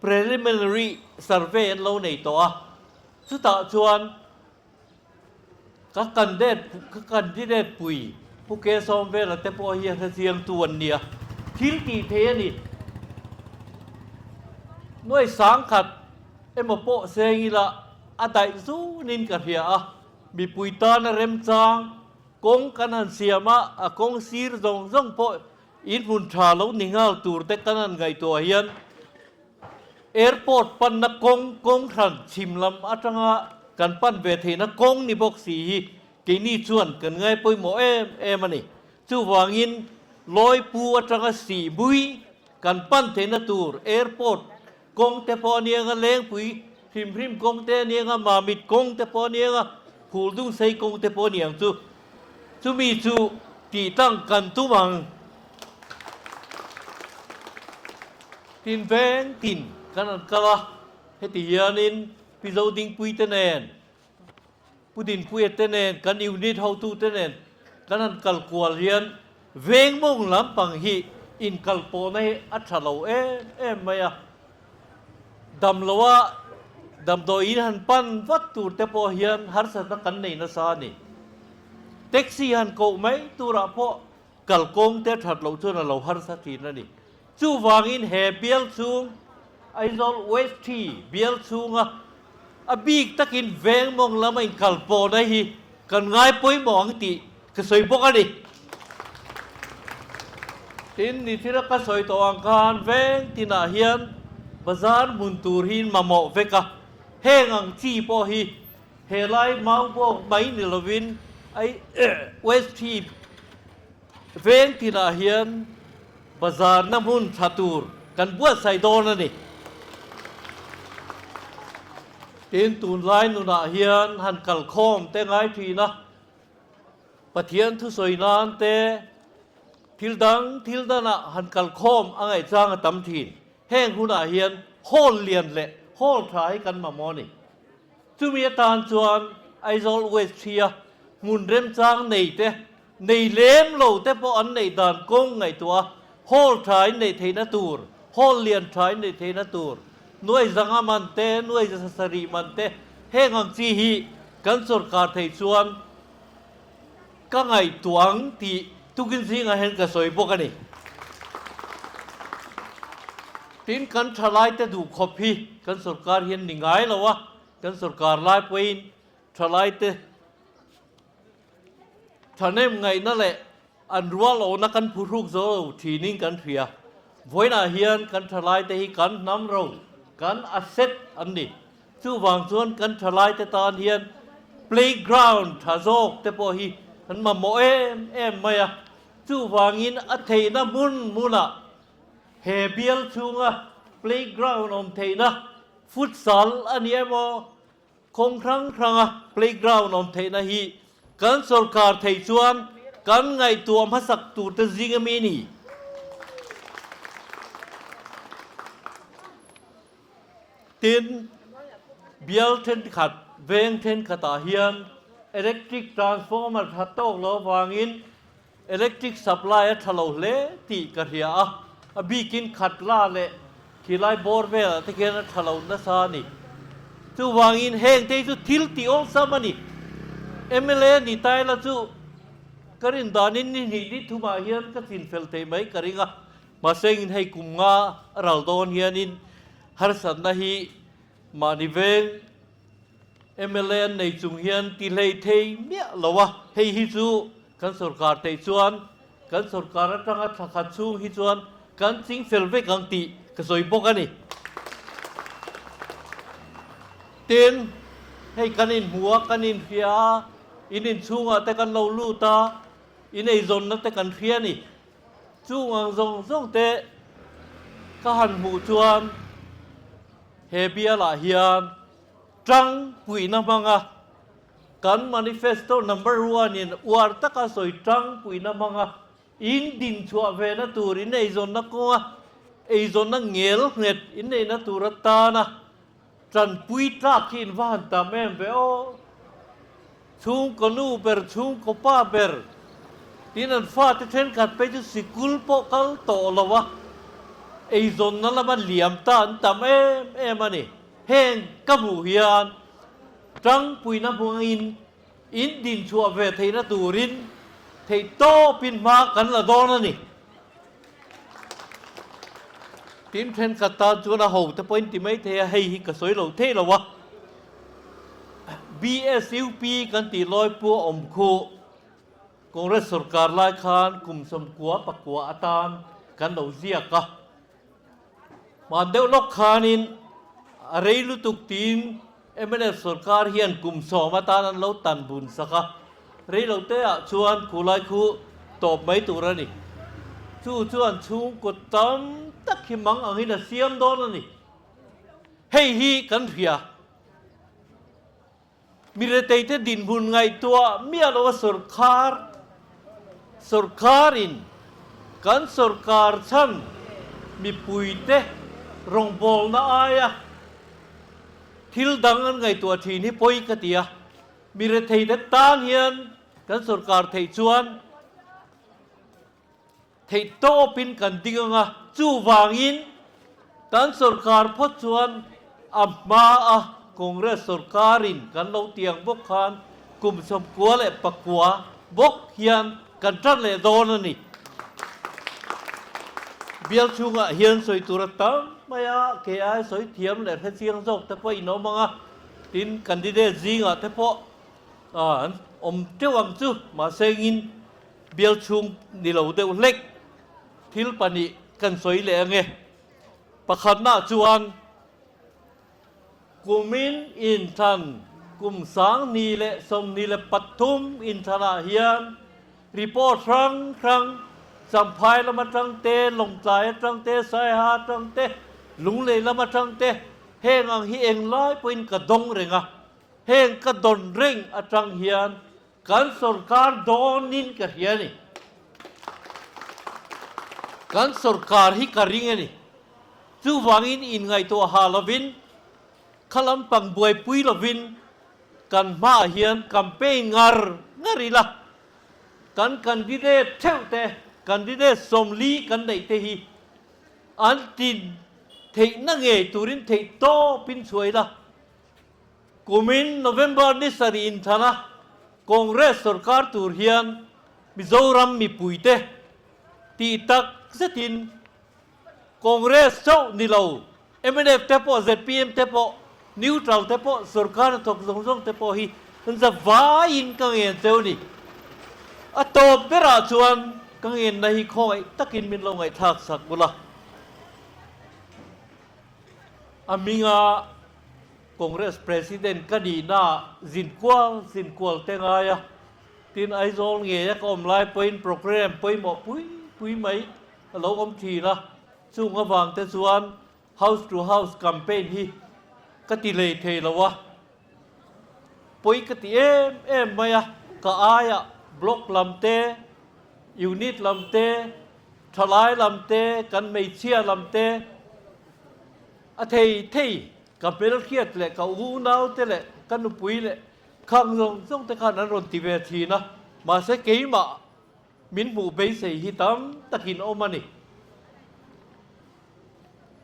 Speaker 2: Preliminary Survey an lo nei tawh a, chutah chuan ka candidate ka candidate pui Pu Kesawmvela te pawh hi a hrechiangtu an nia, thil tih thei a ni. Nuai sangkhat emaw pawh seng ila a daih zunin ka hria a, mipui tana remchang kawng kan han siam a, a kawng sir zawng zawng pawh In hmun tha lo ni nghal tur te kan han ngaihtuah hian airport panna kawng kawng hran chhim lam atanga kan pan ve theihna kawng ni bawk si hi keini chuan kan ngai pawimawh em em a ni. Chuvangin Lawipu atanga Sihmui kan pan theihna tur airport kawng te pawh a niang a, Lengpui hrim hrim kawng te a niang a, Mamit kawng te pawh a niang a, Phuldungsei kawng te pawh a niang chu. Chumi chu tih tlang kan tum ang. Tin veng tin kan an kal a, heti hianin Pi Zodingpui te nen, Pu Dinpuia te nen, kan unit hotu te nen kan han kal kual hian veng mawng lampang hi inkal pawhna hi a tha lo em em mai a. Dam loa damdawiin han pan vat tur te pawh hian harsatna kan nei nasa a ni. Taxi han koh mai turah pawh kalkawng te that loh chuan a lo harsa thin a ni. Chuvangin he bial chhung, Aizawl West Tree bial chhunga a bik takin veng mawng lama inkalpawhna hi kan ngai pawimawh ang tih ka sawi bawk a ni. Tin, ni thila ka sawi tawh ang khan veng tinah hian bazar hmun tur hi in mamawh vek a, heng ang chi pawh hi helai Maubawk mai ni lovin West Tree Veng tinah hian bazarna hmun tha tur kan buatsaih dawn a ni. Tin, tunlai nunah hian han kalkhawm te ngai thin a, Pathian thusawi nan te, thil dang thil danah han kalkhawm a ngaihchang a tam thin. Heng hunah hian hall lian leh hall tha hi kan mamawh a ni. Chumi atan chuan Aizawl West hria hmun remchang nei te, nei lem lo te pawh an neih dan kawng ngaihtuah a, hall tha in neih theihna tur, hall lian tha in neih theihna tur, nuai zanga man te, nuai za sarih man te, heng ang chi hi kan sawrkar thei chuan ka ngaihtuah ang tih tukin zingah hian ka sawi bawk a ni. Tin, kan thalaite duhkhawp hi kan sawrkar hian ni ngai lo a, kan sawrkar lai pawhin thalaite thahnem ngaihna leh an rual awhna kan phuhruk zo lo thinin kan hria. Vawiinah hian kan thalaite hi kan hnam ro, kan asset an ni. Chuvang chuan kan thalaite tan hian playground tha zawk te pawh hi an mamawh em em mai a. Chuvangin a theihna hmun hmunah he bial chhunga playground awm theihna futsal a ni emaw? Kawng hrang hranga playground awm theihna hi kan sorkar thei chuan kan ngaihtuah hmasak turte zing a mi a ni. Tin, bial thenkhat, veng thenkhatah hian electric transformer tha tawk lo avangin Electric supply a tha lo hle tih ka hria a, a bikin khatla leh khilai bawr velah te khian a tha lo nasa a ni. Chuvangin heng te hi chu thil tih awlsam a ni. Mla ni ta ila chu ka rin danin ni hnih ni thumah hian ka chin fel thei mai ka ring a, mahse engin hei kum nga a ral dawn hianin harsatna hi mahni veng Mla an nei chung hian ti hlei thei miah lo a, hei hi chu kan sorkar theih chuan kan sorkar atanga thla khat chhung hi chuan kan ching fel vek ang tih ka sawi bawk a ni. Tin, hei kan inhmu a, kan inhria a, in inchhungah te kan lo lut a, in eizawnna te kan hria a ni. Chung ang zawng zawng te ka han hmuh chuan he bialah hian tang puihna hmanga kan manifesto number one in uar taka sawi tang puihna hmanga in dinchhuah ve na tur in eizawnna kawnga eizawnna ngel nghet in neihna tur atana tanpui tlak hi in va han tam em ve aw. Chhungkaw nu ber, chhungkaw pa ber tin an fate thenkhat phei chu sikul pawh kal tawh lo a, eizawnna lama liam ta an tam em em a ni. Heng ka hmuh hian tangpuina hmangin in dinchhuah ve theihna turin theihtawpin hma kan la dawn a ni. Tin thenkhat tan chuan a ho te pawhin ti mai thei a, hei hi ka sawi lo thei lo a. BSUP kan tih lawi pu a awm khuh Congress sorkar lai khan kum 90 pakua atan kan lo ziak a. Hman deuh lawk khanin a rei lutuk tiin mnf sorkar hian kum 10 atan an lo tan bun sak a, rei lo te ah chuan khulai khu tawp mai tur a ni. Chu chuan chhungkaw tam tak hi mang angin a siam dawn a ni. Hei hi kan hria. Mi reteite dinhmun ngaihtuah miah lo a sorkar sorkarin kan sorkar chhan mipuite rawngbawlna aia thil dang an ngaihtuah thin hi pawi ka ti a. Mi retheite tan hian kan sorkar theih chuan Theih tawpin kan ding ang a, chuvangin kan sorkar phawt chuan a hmaa Congress sorkarin kan lo ti ang bawk khan kum 99 bawk hian kan tan leh dawn a ni. Bial chhungah hian sawi tur a tam mai a, kei ai sawi thiam leh hrechiang zawk te pawh in awm ang a, tin candidate zingah te pawh an awm teuh ang chu, mahse engin Bial chhung ni lo deuh hlek thil pahnih kan sawi leh ange. Pakhatnaah chuan kumin inthlan kum 2023 inthlanah hian report hrang hrang Champhai lam atang te, Lawngtlai atang te, Saiha atang te, Lunglei lam atang te heng ang hi englai pawhin ka dawng reng a. Heng ka dawn reng atang hian Kan sorkar dawnin ka hria a ni. Kan sorkar hi ka ring a ni. Chuvangin inngaihtuah ha lovin, kha lampang buaipui lovin kan hmaah hian campaign ngar ngar ila, kan candidate theuh te, candidate 40 kan neih te hi an tin theihna ngei turin theih tawpin chhuah ila. Kumin November ni sarih inthana Congress sorkar tur hian Mizoram mipuite tih tak zetin Congress chauh ni lo, mnf te pawh, zpm te pawh, neutral te pawh, sorkar hnathawk zawng zawng te pawh hi an za vaiin ka ngen cheu ni. A tawp berah chuan ka ngenna hi khawngaih takin min lo ngaihthlak sak bula. A hminga Congress President ka nihna zinkual zinkual te ngai a, tin Aizawl ngeia ka awm lai pawhin programme pawimawh pui pui mai a lo awm thin a, chung avang te chuan house to house campaign hi ka ti lei thei lo a. pawi ka ti em em mai a, ka aiah block lam te, unit lam te, thalai lam te, kan hmeichhia lam te, a thei thei ka hmelhriat leh ka unau te leh ka nupui leh khang zawng zawng te khan an rawn ti ve thin a, mahse keimah min hmuh beisei hi tam takin awm a ni.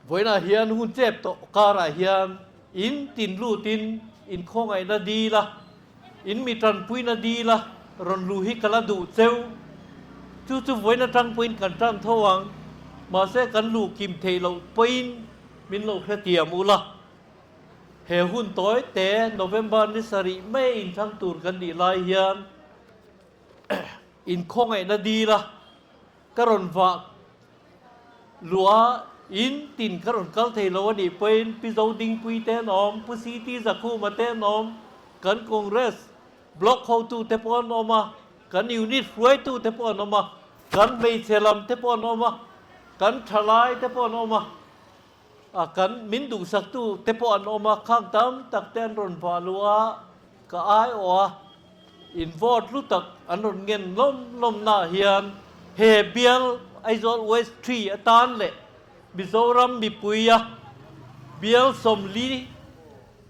Speaker 2: Vawiinah hian hun chep tawh karah hian in tin lutin in khawngaihna dil a, in mi tanpuina dil a rawn luh hi ka la duh cheu. Chu chu vawiin atang pawhin kan tan tho ang, mahse kan luh kim theih loh pawhin min lo hrethiam ula. He hun tawi te November ni sarih mai inthlang tur kan nih lai hian in khawngaihna dil a ka rawn vah Lua in tin ka rawn kal thei lo a nih pawhin Pi Zodingpui te an awm, Pu CT Zakhuma te an awm, kan Congress Block hotu te pawh an awm a, kan Unit hruaitu te pawh an awm a, kan hmeichhe lam te pawh an awm a, kan thalai te pawh an awm a, a kan min duhsaktu te pawh an awm a, khang tam tak te an rawn vah luh a, ka aiawh a. In vote lu tak an rawn ngen lawm lawm naah hian he bial Aizawl West 3 atan leh Mizoram mipuia bial 40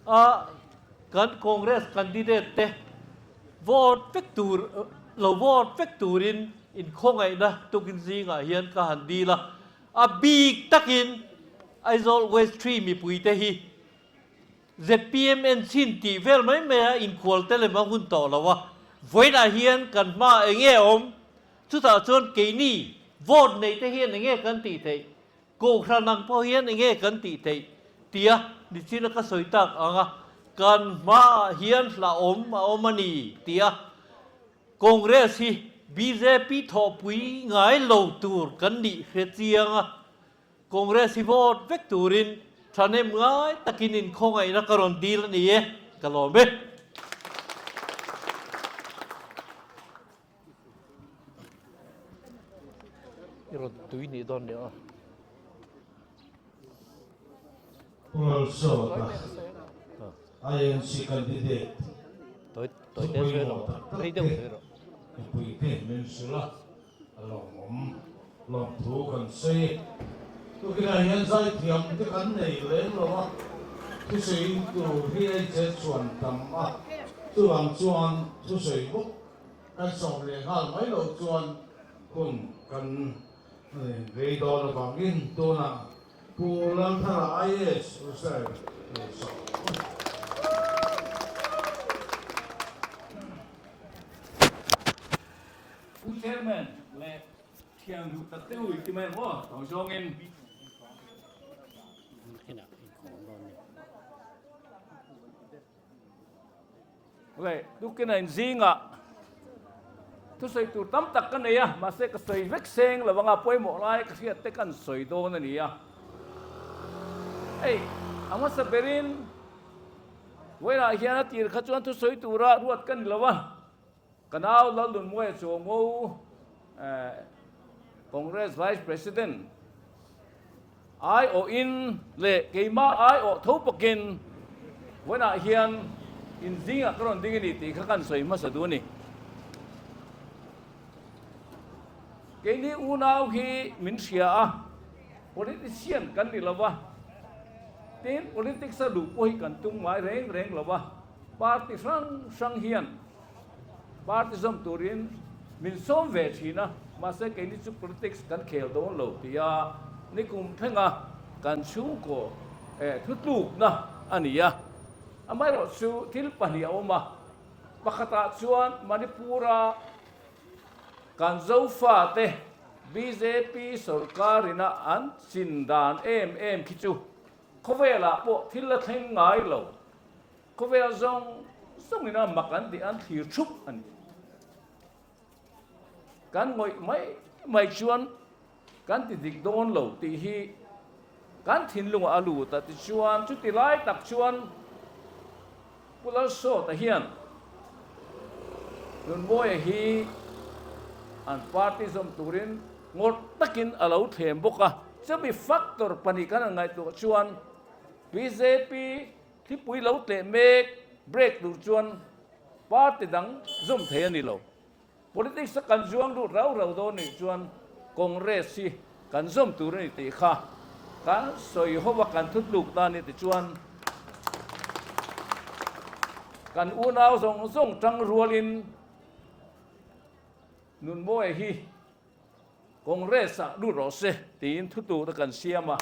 Speaker 2: a kan Congress candidate te vote vek tur lo vote vek turin inkhawngaihna tukin zingah hian ka han dil a, a bik takin Aizawl West 3 mipuite hi Zpm en chhin tih vel mai mai a inkhual te lem a hun tawh lo a, vawiinah hian kan hma eng nge awm? Chutah chuan keini vote nei te hian eng nge kan tih theih? Kohhran ang pawh hian eng nge kan tih theih? tia nichina ka sawi tak ang a, kan hmaah hian hlauhawm a awm a ni tia Congress hi bjp thawhpui ngai lo tur kan nih hre chiang a. Congress hi vote vek turin thahnem ngai takin inkhawngaihna ka rawn dil a ni e, ka lawm e. I rawn tui nih dawn nia.
Speaker 1: Pu Lalsawta, INC candidate thu pawimawh tak tak te mipuite min hrilh a. A lawmawm lawmthu kan sawi. Tukinah hian zaithiam te kan nei lem lo a, thusawi tur hi a inchen chhuan tam a, chuvang chuan thusawi bawk kan sawm leh nghal mai loh chuan hun kan rei dawn avangin tunah Pu Lalthara IAS Research lo sawm.
Speaker 3: Pu Chairman leh thian duh tak te ui ti mai ang aw tawng zawngin. Leh tukin a inzingah thusawi tur tam tak ka nei a, mahse ka sawi vek seng lo anga pawimawh lai ka hriat te kan sawi dawn a ni a. Hei a hmasa berin vawiinah hian a tir kha chuan thusawi tura ruat ka ni lo a. Ka nau Lalnunmuaia Chuango, Congress Vice President aiawhin leh keimah aiawh tho pakin vawiinah hian inzingah ka rawn ding a ni tih kha kan sawi hmasa duh a ni. Keini unau hi min hria a, politician kan ni lo va, tin politics a luh pawh hi kan tum ngai reng reng lo va, party hrang hrang hian Party zawm turin min sawm ve thin a, mahse keini chu politics kan khel dawn lo tia nikum thlenga kan chhungkaw thutlukna a ni a. Amaherawhchu thil pahnih a awm a, pakhatah chuan Manipur-a kan Zofate bjp sorkarina an chin dan em em khi chu khawvelah pawh thil la thleng ngai lo. Khawvel zawng zawngin a mak an tih an thlir thup a ni. Kan ngawih mai mai chuan kan ti dik dawn lo tih hi kan thinlungah a lut a, tichuan chuti lai tak chuan Pu Lalsawta hian Nunmawia hi an party zawm turin ngawrh takin a lo thlem bawk a. Chumi factor pahnih kan han ngaihtuah chuan bjp Thipui lo tleh mek break tur chuan Party dang zawm thei a ni lo. Politics a kan zuang lut rau rau dawn nih chuan Congress hi kan zawm tur a ni tih kha kan sawi ho a, kan thutluk ta a ni tichuan kan unau zawng zawng tang rualin Nunmawia hi Congress ah lut rawh se tiin thutlukna kan siam a,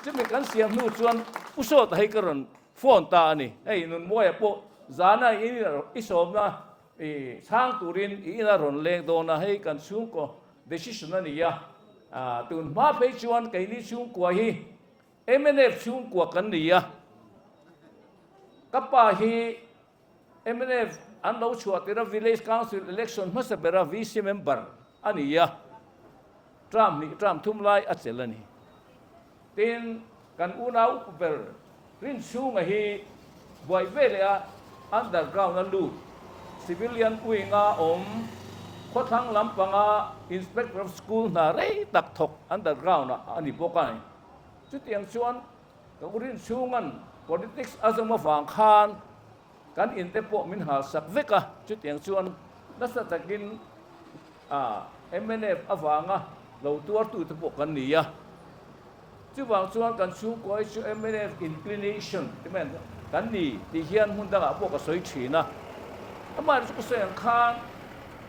Speaker 3: chumi kan siam hnu chuan Pu Sawta hi ka rawn phone ta a ni. Hei Nunmawia pawh zana i sawmna i chhang turin i ina rawn leng dawn a, hei kan chhungkaw decision a ni a, tun hma phei chuan keini chhungkua hi mnf chhungkua kan ni a, ka pa hi Mnf an lo chhuah tir a, Village Council election hmasa bera VC member a ni a, term hnih term thum lai a chelh a ni. Tin, kan unau upa ber Rinchhunga hi buai ve leh a underground a lut, civilian wing-a awm, khawthlang lampanga Inspector of School hna rei tak thawk underground-ah a ni bawk a ni. Chutiang chuan Ka u Rinchhunga'n politics a zawm avang khan kan in te pawh min halsak vek a, chutiang chuan nasa takin mnf avanga lo tuartu te pawh kan ni a. Chuvang chuan kan chhungkaw hi chu mnf inclination ti mai kan ni tih hian hmun dangah pawh ka sawi thin a. Amaherawhchu ka sawi ang khan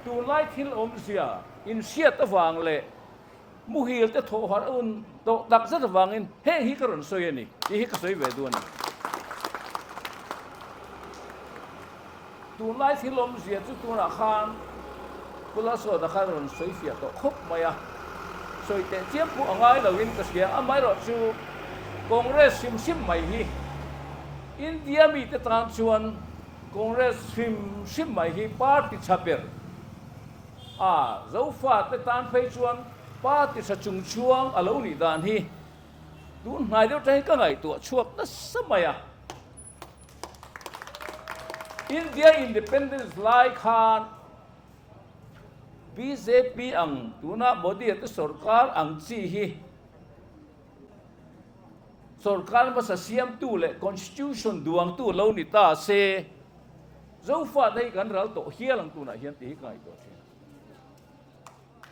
Speaker 3: tunlai thil awmzia inhriat avang leh Muhil te thawh harh un tawh tak zet avangin heng hi ka rawn sawi a ni tih hi ka sawi ve duh a ni. Tunlai thil awmzia chu tunah khan Pu Lalsawta khan rawn sawi fiah tawh khawp mai a, sawi teh chiam pawh a ngai loin ka hria. Amaherawh chu Congress hrim hrim mai hi India mite tan chuan Congress hrim hrim mai hi party tha ber A, Zofate tan phei chuan party tha chung chuang a lo nih dan hi tun hnai deuh tangin ka ngaihtuah chhuak nasa mai a. India Independence lai khan bjp ang tuna Modi-a te sorkar ang chi hi sorkar hmasa siamtu leh Constitution duangtu lo ni ta se, Zofate hi kan ral tawh hial ang tunah hian tih hi ka ngaihtuah thin.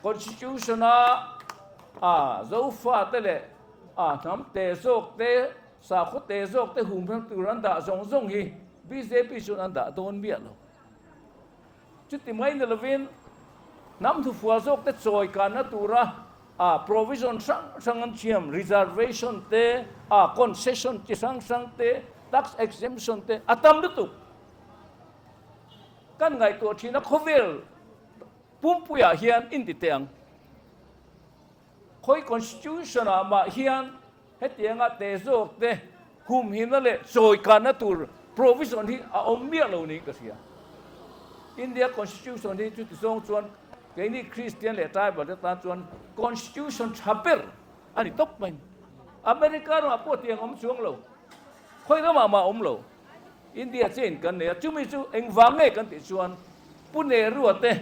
Speaker 3: Constitution a a Zofate leh a hnam te zawk te, sakhaw te zawk te humhim tur an dah zawng zawng hi bjp chuan an dah dawn miah lo. Chuti mai ni lovin hnam thufual zawk te chawi kanna tura a provision hrang hrang an thiam, reservation te, a concession chi hrang hrang te, tax exemption te a tam lutuk. Kan ngaihtuah thin a khawvel pumpuiah hian in ti teh ang. Khawi constitution ah mah hian hetianga te zawk te humhimna leh chawikanna tur provision hi a awm miah lo niin ka hria. India constitution hi chuti zawng chuan keini Kristian leh tribal te tan chuan constitution tha ber a ni tawp mai. America ramah pawh tiang awm chuang lo, khawi ramah mah awm lo. India chain kan nei a, chumi chu engvang nge kan tih chuan Pu Nehru-a te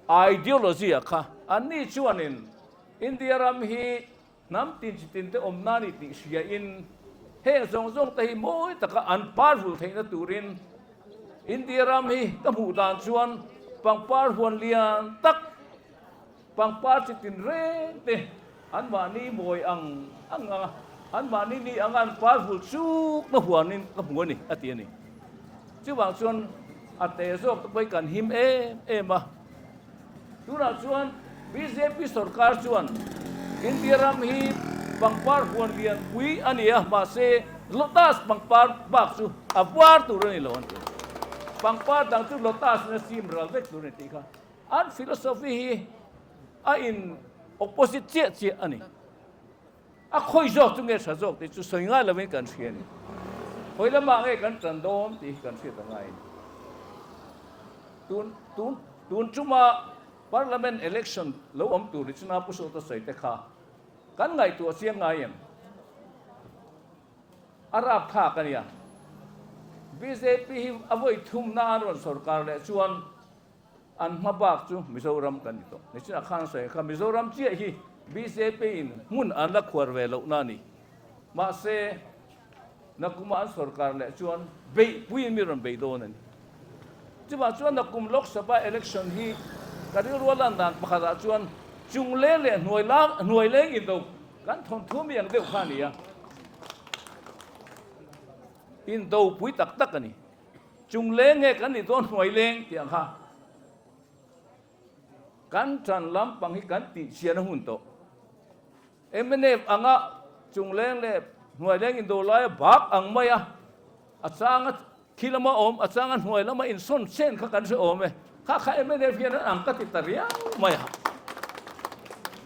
Speaker 3: Ideology a kha anni chuanin India ram hi hnam tin chi tin te awmna a ni tih hriain heng zawng zawng te hi mawi taka an par vul theihna turin India ram hi ka hmuh dan chuan pangpar huan lian tak pangpar chi tin reng te anmahni mawi ang ang anga anmahni ni anga an par vul chukna huanin ka hmu a ni a ti a ni. Chuvang chuan a te zawk te pawh hi kan him em em a. Tunah chuan bjp sorkar chuan India ram hi pangpar huan lian pui a ni a, mahse lotus pangpar bak chu a var tur a ni lo an ti. Pangpar dang chu lotus in a sim ral vek tur a ni tih kha an philosophy hi a in opposite chiah chiah a ni. A khawi zawk chu nge tha zawk tih chu sawi ngai lovin kan hria a ni. Khawi lamah nge kan tan dawn tih hi kan hriat a ngai a ni. Tun tun tun chuma Parliament election lo awm tur hi chuna Pu Sawta sawi te kha kan ngaihtuah chiang ngai em? A rapthlak a nia. Bjp hi a vawi thumna an rawn sorkar leh chuan An hma bak chu Mizoram kan ni tawh. Nichinah khan a sawi kha Mizoram chiah hi bjp in hmun an la khuar ve lohna a ni. Mahse. Nakuma an sorkar leh chuan beihpuiin mi rawn bei dawn a ni. Chuvang chuan nakum Lok Sabha election hi ka rilru a lan dan pakhatah chuan chungleng leh hnuaileng indo kan thawnthu mi ang deuh kha a ni a. Indo pui tak tak a ni. Chungleng nge kan nih dawn hnuaileng tih ang kha kan tan lampang hi kan tihchian a hun tawh. Mnf anga chungleng leh hnuaileng indo laia bak ang mai a, a changa khi lama awm, a changa hnuai lama insawn chen kha kan hre awm e. Kha kha mnf hian an ang ka ti ta riau mai a.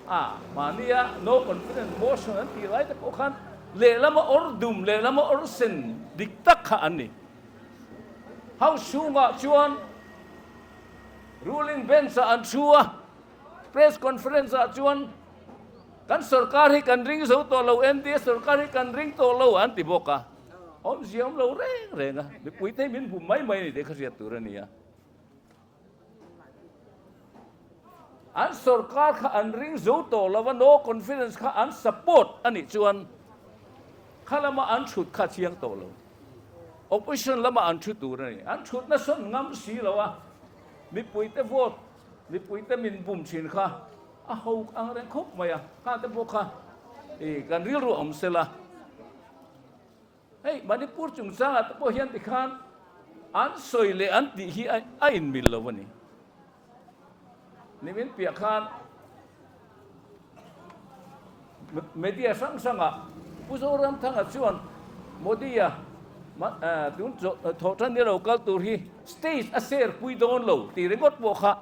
Speaker 3: A, mahnia no confidence motion an tih lai te pawh khan lehlama awr dum, lehlama awr sen dik tak kha an ni. House chhungah chuan ruling bench-ah an thu a. Press conference ah chuan kan sorkar hi kan ring zo tawh lo, NDA sorkar hi kan ring tawh lo an ti bawk a. Awmzia awm lo reng reng a, mipui te hi min bum mai mai a ni tih kha hriat tur a ni a. An sorkar kha an ring zo tawh lo a, no confidence kha an support a nih chuan kha lama an thut kha a chiang tawh lo. Opposition lama an thu tur a ni. An thutna sawn ngam si lo a, mipui te vote Mipuite min bum thin kha a ho ang reng khawp mai a, nghate pawh kha i kan rilru awm sela. Hei Manipur chungchangah te pawh hian tikhan an sawi leh an tih hi a inmil lo a ni. Nimin piah khan Media hrang hrangah Pu Zoramthanga chuan Modi-a tun thawhtan ni lo kal tur hi stage a share pui dawn lo tih ringawt pawh kha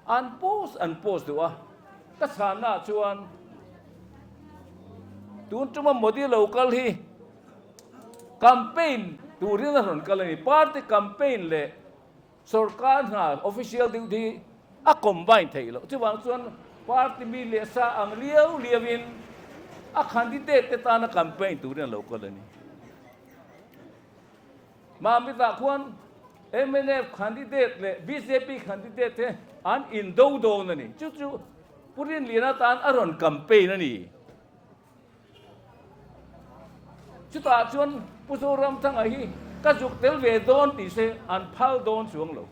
Speaker 3: an post an post duh a. Ka chhannaah chuan tun tuma Modi lo kal hi campaign turin a rawn kal a ni. Party campaign leh Sorkar hna official duty a combine theih loh. Chuvang chuan party mi leh sa ang liau liauin a candidate te tana campaign turin a lo kal a ni. Mahmitah khuan mnf candidate leh bjp candidate te an indo dawn a ni. Chu chu Pu Rinliana tan a rawn campaign a ni. Chutah chuan Pu Zoramthanga hi ka zuk tel ve dawn tih se an phal dawn chuang lo.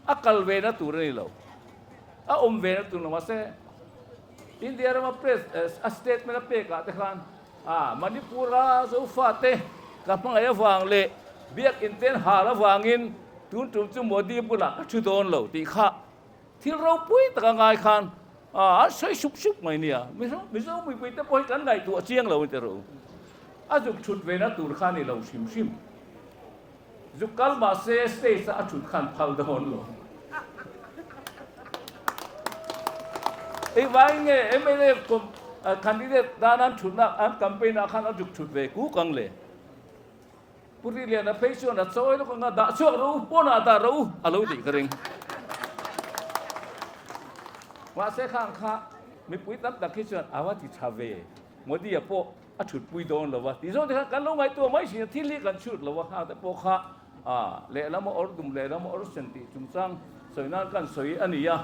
Speaker 3: A kal ve na tur a ni lo. A awm ve na tur lo. Mahse, India rama press a statement a pek ah te khan ah Manipur-a Zofate ka hmangaih avang leh biakinn ten hal avangin tun tum chu Modi bulah ka thu dawn lo tih kha Thil ropui taka ngai khan an sawi sup sup mai nia. Mizo mipui te pawh hi kan ngaihtuah chiang lo ni rawh u. A zuk thut ve na tur kha ni lo hrim hrim. Zuk kal mah se stage a a thut khan phal dawn lo. Engvangin nge mla candidate tan an thutna an campaign ah khan a zuk thut ve kuk ang le? Pu Riliana phei chuan a chawi lawk anga dah chhuak rawh u, pawnah dah rawh u a lo tih ka ring. Mahse khang kha mipui tam tak hi chuan a va ti tha ve, Modi-a pawh a thutpui dawn lo va tih zawng te khan kan lo ngaihtuah mai thin a, thil hi kan chhut lo a, khang te pawh kha lehlam a awr dum lehlam a awr sen tih chungchang sawi nan kan sawi a ni a.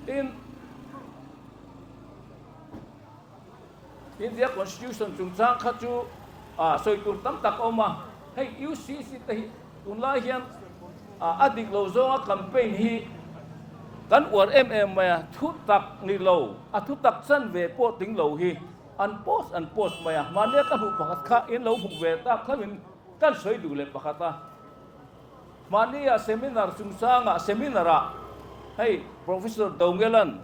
Speaker 3: Tin. India Constitution chungchang kha chu sawi tur tam tak a awm a, hei UCC te hi tunlai hian a dik lo zawnga campaign hi kan uar em em mai a, thu tak ni lo, a thu tak chan ve pawh ting lo hi an post an post mai a, mahnia ka hmuh pakhat kha in lo hmuh ve tak hlauhin kan sawi duh leh pakhat a, mahnia seminar chungchangah seminar ah hei Professor Dongelan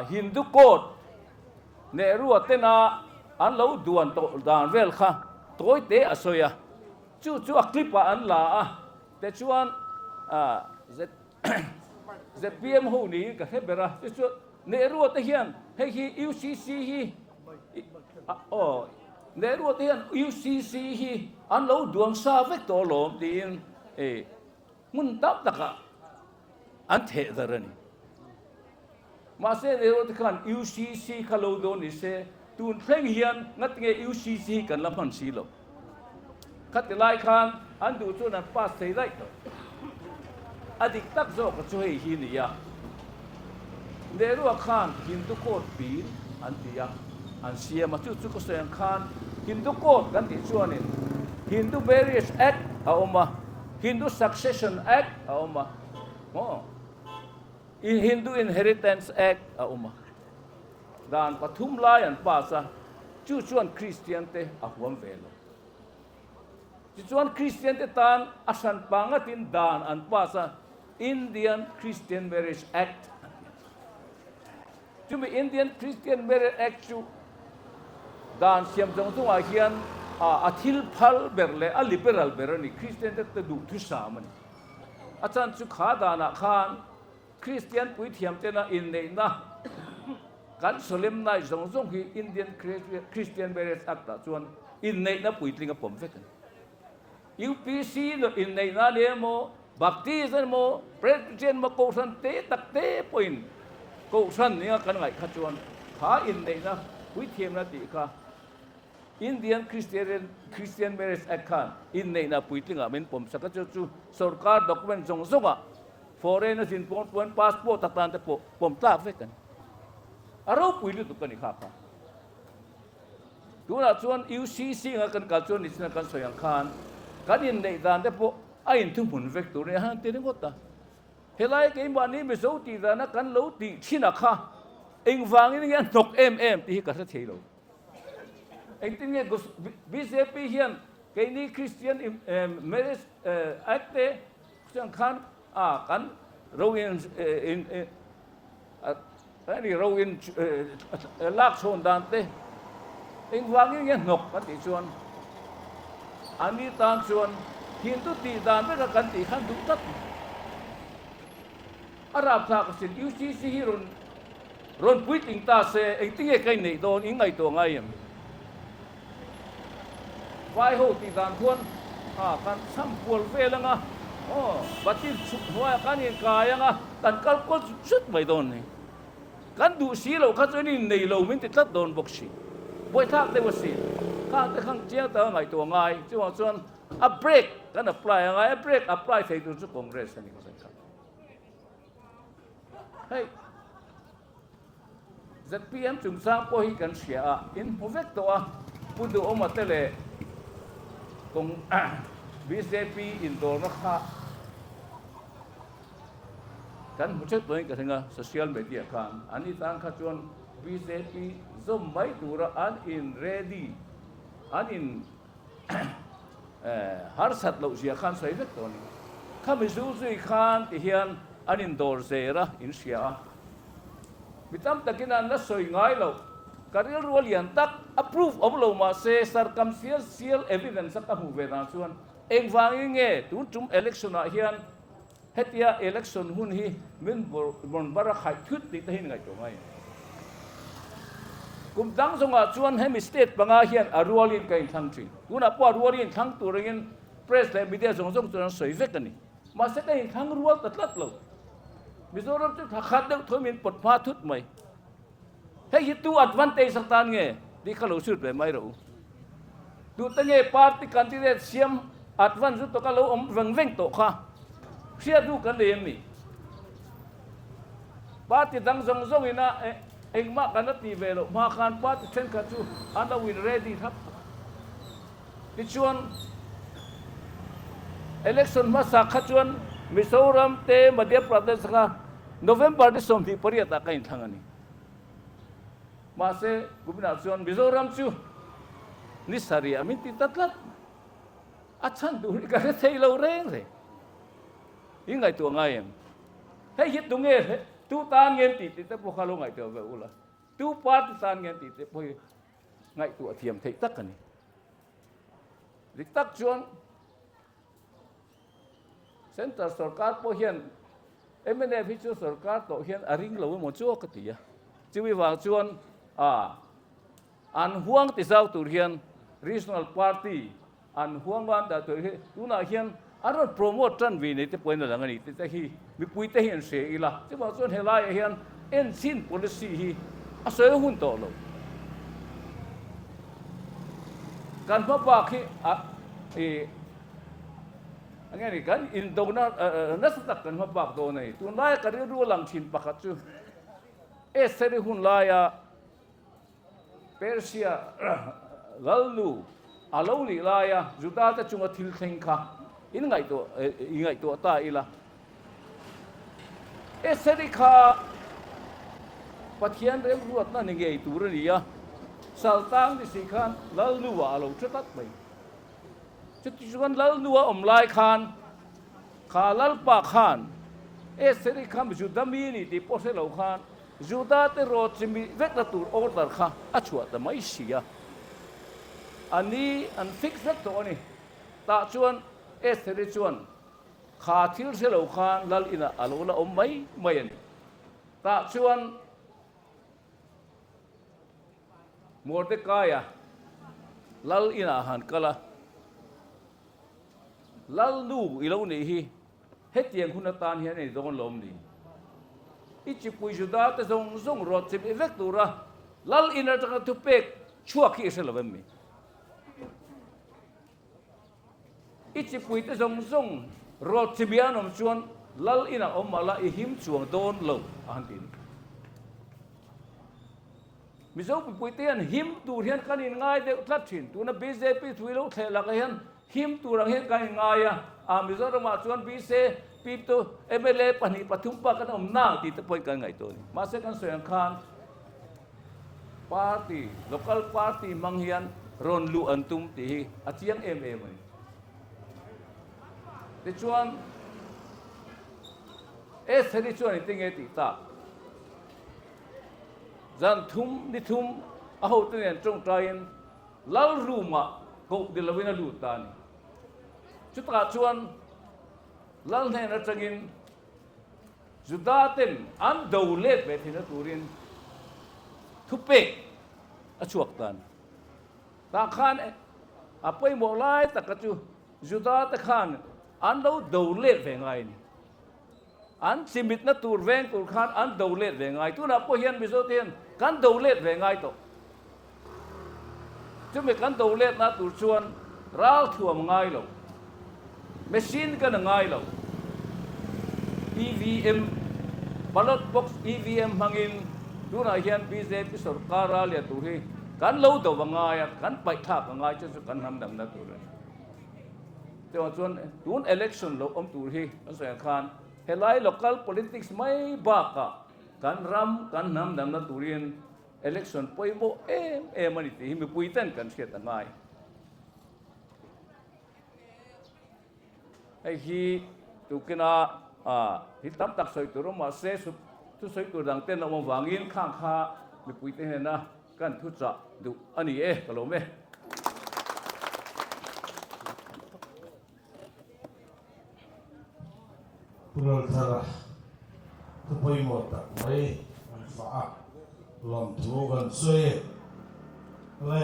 Speaker 3: Hindu Code Nehru-a tena an lo duan tawh dan vel kha tawi te a sawi a, chu chu a clip-ah an la a, tichuan zpm ho niin ka hre ber a, chu chu Nehru-a te hian hei hi UCC hi aw Nehru-a te hian UCC hi an lo duang sa vek tawh alawm tiin hmun tam takah an theh dar a ni. Mahse Nehru te khan UCC kha lo dawn ni se, tun thleng hian ngatinge UCC hi kan la hman si lo. Khati lai khan an duh chuan an pass thei daih tawh. A dik tak zawk a chu hei hi ni a. Nehru-a khan Hindu Court Bill an ti a, an siam a, chu chu ka sawi ang khan. Hindu Code kan tih chuanin Hindu Marriage Act a awm a, Hindu Succession Act a awm a, maw? Hindu Inheritance Act a awm a. Dan pathum lai an pass a, chu chuan Kristian te a huam ve lo. Tichuan Kristian te tan a hran pangatin dan an pass a, Indian Christian Marriage Act an ti a. Chumi Indian Christian Marriage Act chu dan siam zawng zawngah hian a thil phal ber leh a liberal ber a ni, Kristian te te duhthusam a ni. A chan chu kha danah khan Kristian puithiam tena inneihna kan solemnize zawng zawng hi Indian Christian Marriage Act ah chuan inneihna puitling a pawm vek a ni. UPC inneihna a ni emaw, Baptist a ni emaw, Presbyterian emaw Kohhran te tak te pawhin Kohhran nia kan ngaih kha chuan kha inneihna puithiamna tih kha Indian Christian Christian Marriage Act khan inneihna puitlingah min pawm sak a, chu chu sorkar document zawng zawngah foreign a zin pawn pawn passport atan te pawh pawm tlak vek a ni. A ropui lutuk a ni kha kha. Tunah chuan UCC anga kan kal chuan nichina kan sawi ang khan kan inneih dan te pawh a inthuhmun vek tur a ni a han ti ringawt a. Helai keimahni Mizo tih dana kan lo tih thin a kha engvangin nge a hnawk em em tih hi ka hre thei lo. Engtin nge bjp hian keini Christian marriage act te chuan khan a kan ro in ani ro in lak chhawn dan te engvangin nge hnawk kan tih chuan ani tan chuan Hindu tih dan veka kan tih khan duh tlat mai. A rapthlak asin UCC hi rawn rawn puitling ta se engtinge ka inneih dawn in ngaihtuah ngai em? Vai ho tih dan khuan a kan cham kual vel anga aw batil chhuk hnuaiah kan inkai anga kan kal kual chut chut mai dawn ni. Kan duh si loh kha chuan innei lo min ti tlat dawn bawk si. Buaithlak deuh asin. Khang te khang chiang taka ngaihtuah ngai chuvang chuan a break kan apply a ngai a break apply thei tur chu Congress a ni ka sawi kha. Hei ZPM chungchang pawh hi kan hria a, in hmu vek tawh a, Pu Duhawma te leh Kong bjp indawrna kha kan hmu theuh tawhin ka hring a, social media khan an ni tan kha chuan bjp zawm mai tura an in ready an in Harsat loh zia khan sawi vek tawh a ni. Khami zu zui khan ti hian an indawr zer a, in hria a. Mi tam takin an la sawi ngai lo. Ka rilru a lian tak, a proof awm lo mah se circumstantial evidence a ka hmuh ve dan chuan engvangin nge tun tum election ah hian hetia election hun hi min rawn bar a khaih thut tih te hi ni ngaihtuah ngai. Kum dang zawngah chuan hemi state panga hian a rualin ka inthlang thin. Tunah pawh a rualin inthlang tur angin press leh media zawng zawng chuan an sawi vek a ni. Mahse ka inthlang rual ta tlat lo. Mizoram chu thla khat deuh thaw min pawt hma thut mai. Hei hi tu advantage atan nge tih kha lo sut ve mai rawh u. Tute nge party candidate siam advance lutuk a lo awm veng veng tawh kha hriat ru kan nei em ni? Party dang zawng zawngin a engmah kan la tih ve loh hma khan party thenkhat chu an lo in ready thlap tawh a. Tichuan election hmasa kha chuan Mizoram te Madhya Pradesh kha November ni 28 ah ka inthlang a ni. Mahse kuminah chuan Mizoram chu ni sarih ah min ti ta tlat mai. A chhan tur hi ka hre thei lo reng reng. I ngaihtuah ngai em? Hei hi tunge tu tan nge an tih tih te pawh kha lo ngaihtuah ve ula. Tu party tan nge an tih te pawh hi ngaihtuah thiam theih tak a ni. Dik tak chuan Central sorkar pawh hian mnf hi chu sorkar tawh hian a ring lo emaw chu ka ti a. Chumi vang chuan a an huang ti zau tur hian regional party an huang an dah tur hi tunah hian an rawn promote tan ve nei te pawhin a lang a ni tih te hi mipui te hi an hre ila. Chuvang chuan helaiah hian enchhin policy hi a sawi hun tawh lo. Kan hma bak hi a i enge ni kan indona nasa tak kan hma bak dawn a ni. Tunlaia ka rilru a lang thin pakhat chu Estheri hun laia Persia. Lalnu a lo nih laia Juda-te chunga thil thleng kha in ngaihtuah i ngaihtuah ta ila. Eseri kha Pathian remruatna ni ngei tur a ni a, Saltang ni si khan Lalnu-ah a lo ṭha tlat mai. Chutichuan Lalnu-a awm lai khan kha Lalpa khan Eseri kha Juda mi ni tih pawh hre lo khan Juda-te rawt chimi vekna tur order kha a chhuah ta mai si a. A ni an fix vek tawh a ni. Tah chuan Eseri chuan Kha thil hre lo khan lal inah a lo la awm mai mai a ni. Tah chuan Mordekaia lal inah han kal a, Lal nu i lo nih hi hetiang hun atan hian a ni dawn lawm ni? I chipui Juda te zawng zawng rawt chim i vek tura lal in atanga thupek chhuak hi i hre lo em mi? I chipuite zawng zawng rawt chimi an awm chuan lal inah awm mah la i him chuang dawn lo a han ti a ni. Mizo mipuite hian him tur hian kan inngai deuh tlat thin. Tuna bjp thu i lo thleh lakah hian him tur ang hian kan inngai a, a Mizoramah chuan bjp tu mla pahnih pathum bak an awm nang tih te pawhin kan ngaihtuah a ni. Mahse kan sawi ang khan Party, local party hmang hian rawn luh an tum tih hi a chiang em em a ni. Tichuan, Estheri chuan engtin nge tih tak? Zan thum, ni thum a hote nen tawngtaiin lal room-ah koh ni loin a lut ta a ni. Chutah chuan lal hnen atangin Juda ten an do let ve theihna turin thupek a chhuak ta a ni. Tah khan a pawimawh lai taka chu Juda te khan an lo do let ve ngai a ni. An chimitna tur veng tur khan an do let ve ngai. Tunah pawh hian Mizo te hian kan do let ve ngai tawh. Chumi kan do letna tur chuan ral thuam ngai lo, machine gun a ngai lo, EVM, ballot box EVM hmangin tunah hian bjp sorkar ral lian tur hi kan lo do a ngai a, kan paih thlak a ngai chu chu kan hnam damna tur a ni. Chuvang chuan tun election lo awm tur hi kan sawi ang khan helai local politics mai bakah kan ram kan hnam damna turin Election pawimawh em em a ni tih hi mipui ten kan hriat a ngai. Hei hi tukina thil tam tak sawi tur awm mahse thusawi tur dang ten a awm avangin khang kha mipui te hnena kan thuchah duh a ni e, ka lawm e.
Speaker 1: Pu Lalthara thu pawimawh tak mai an fah a, lawmthu kan sawi e. Le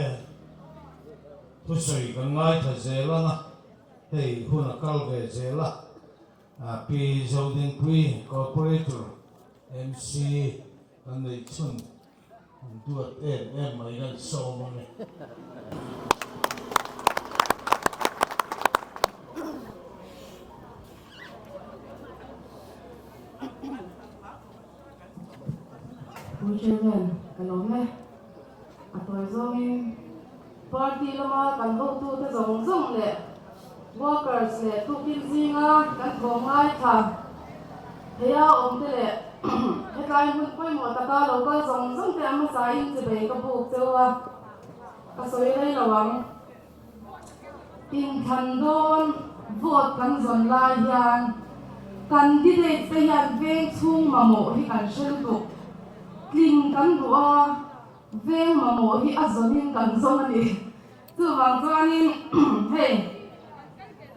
Speaker 1: thusawi kan ngaithla zel ang a, hei hun a kal ve zel a, Pi Zodingpui Corporator MC kan neih chhun An duat em em mai kan sawm a ni.
Speaker 4: Pu Chairman, ka lawm e. A tawi zawngin party lama kan votute zawng zawng leh workers leh tukin zinga kan thawm ngaithla theia awmte leh hetlai hmun pawimawh taka lo kal zawng zawng te a hmasain chibei ka buk cheu a, ka sawi rei lo ang. Inthlan dawn vote kan zawn lai hian candidate te hian veng chhung mamawh hi kan hre lutuk. Tling kan duh a, veng mamawh hi a zawnin kan zawng a ni. Chuvang chuanin hei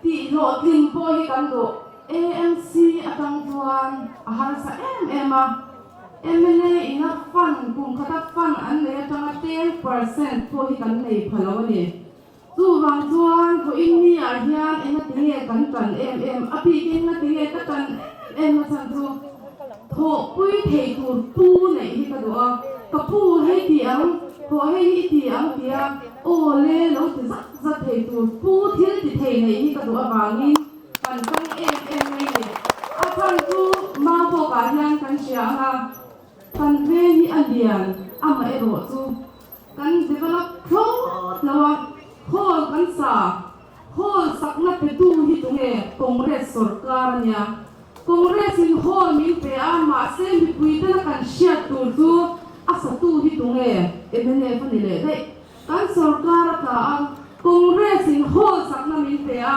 Speaker 4: tihhlawhtlin pawh hi kan duh. AMC atang chuan a harsa em em a, mla ina fund kum khata fund an nei atanga 10% pawh hi kan nei pha lo a ni. Chuvang chuan vawiin ni ah hian engatinge kan tan em em a bikin engatinge ka tan em em na chhan chu Thawhpui thei tur pu neih hi ka duh a, ka pu hei ti ang, thawh hei hi i ti ang tia aw le lo ti zat zat thei tur pu thil ti thei neih hi ka duh avangin kan tang em em mai ni. A chhan chu Maubawkah hian kan hria ang a, kan veng hi a lian amaherawh chu kan develop thlawt. thlawt lo a, hall kan sa. Hall sakna petu hi tunge Congress sorkar a nia. Congress in hall min pe a, mahse mipui tena kan hriat tur chu a satu hi tunge mnf a ni leh daih. Kan sorkar a tla a, Congress in hall sakna min pe a,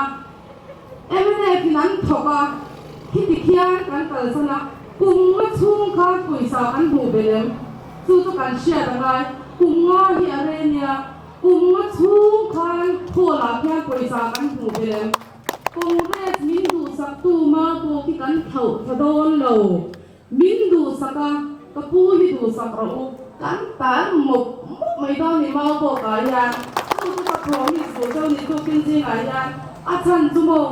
Speaker 4: mnf in an thawk a, khiti khian kan kalsan a, kum nga chhung khan pawisa kan hmuh belh em? Chu chu kan hriat a ngai, kum nga hi a rei nia. Kum nga chhung khan hall-ah khian pawisa kan hmuh belh em? Congress min duhsaktu Mapawk hi kan thlauh tha dawn lo. Min duhsak a, ka pu hi duhsak rawh u. Kan tan mawp mawp mai dawn ni Mapawkah hian. Chu chu ka promise duh cheu ni tukin zingah hian a chhan chu maw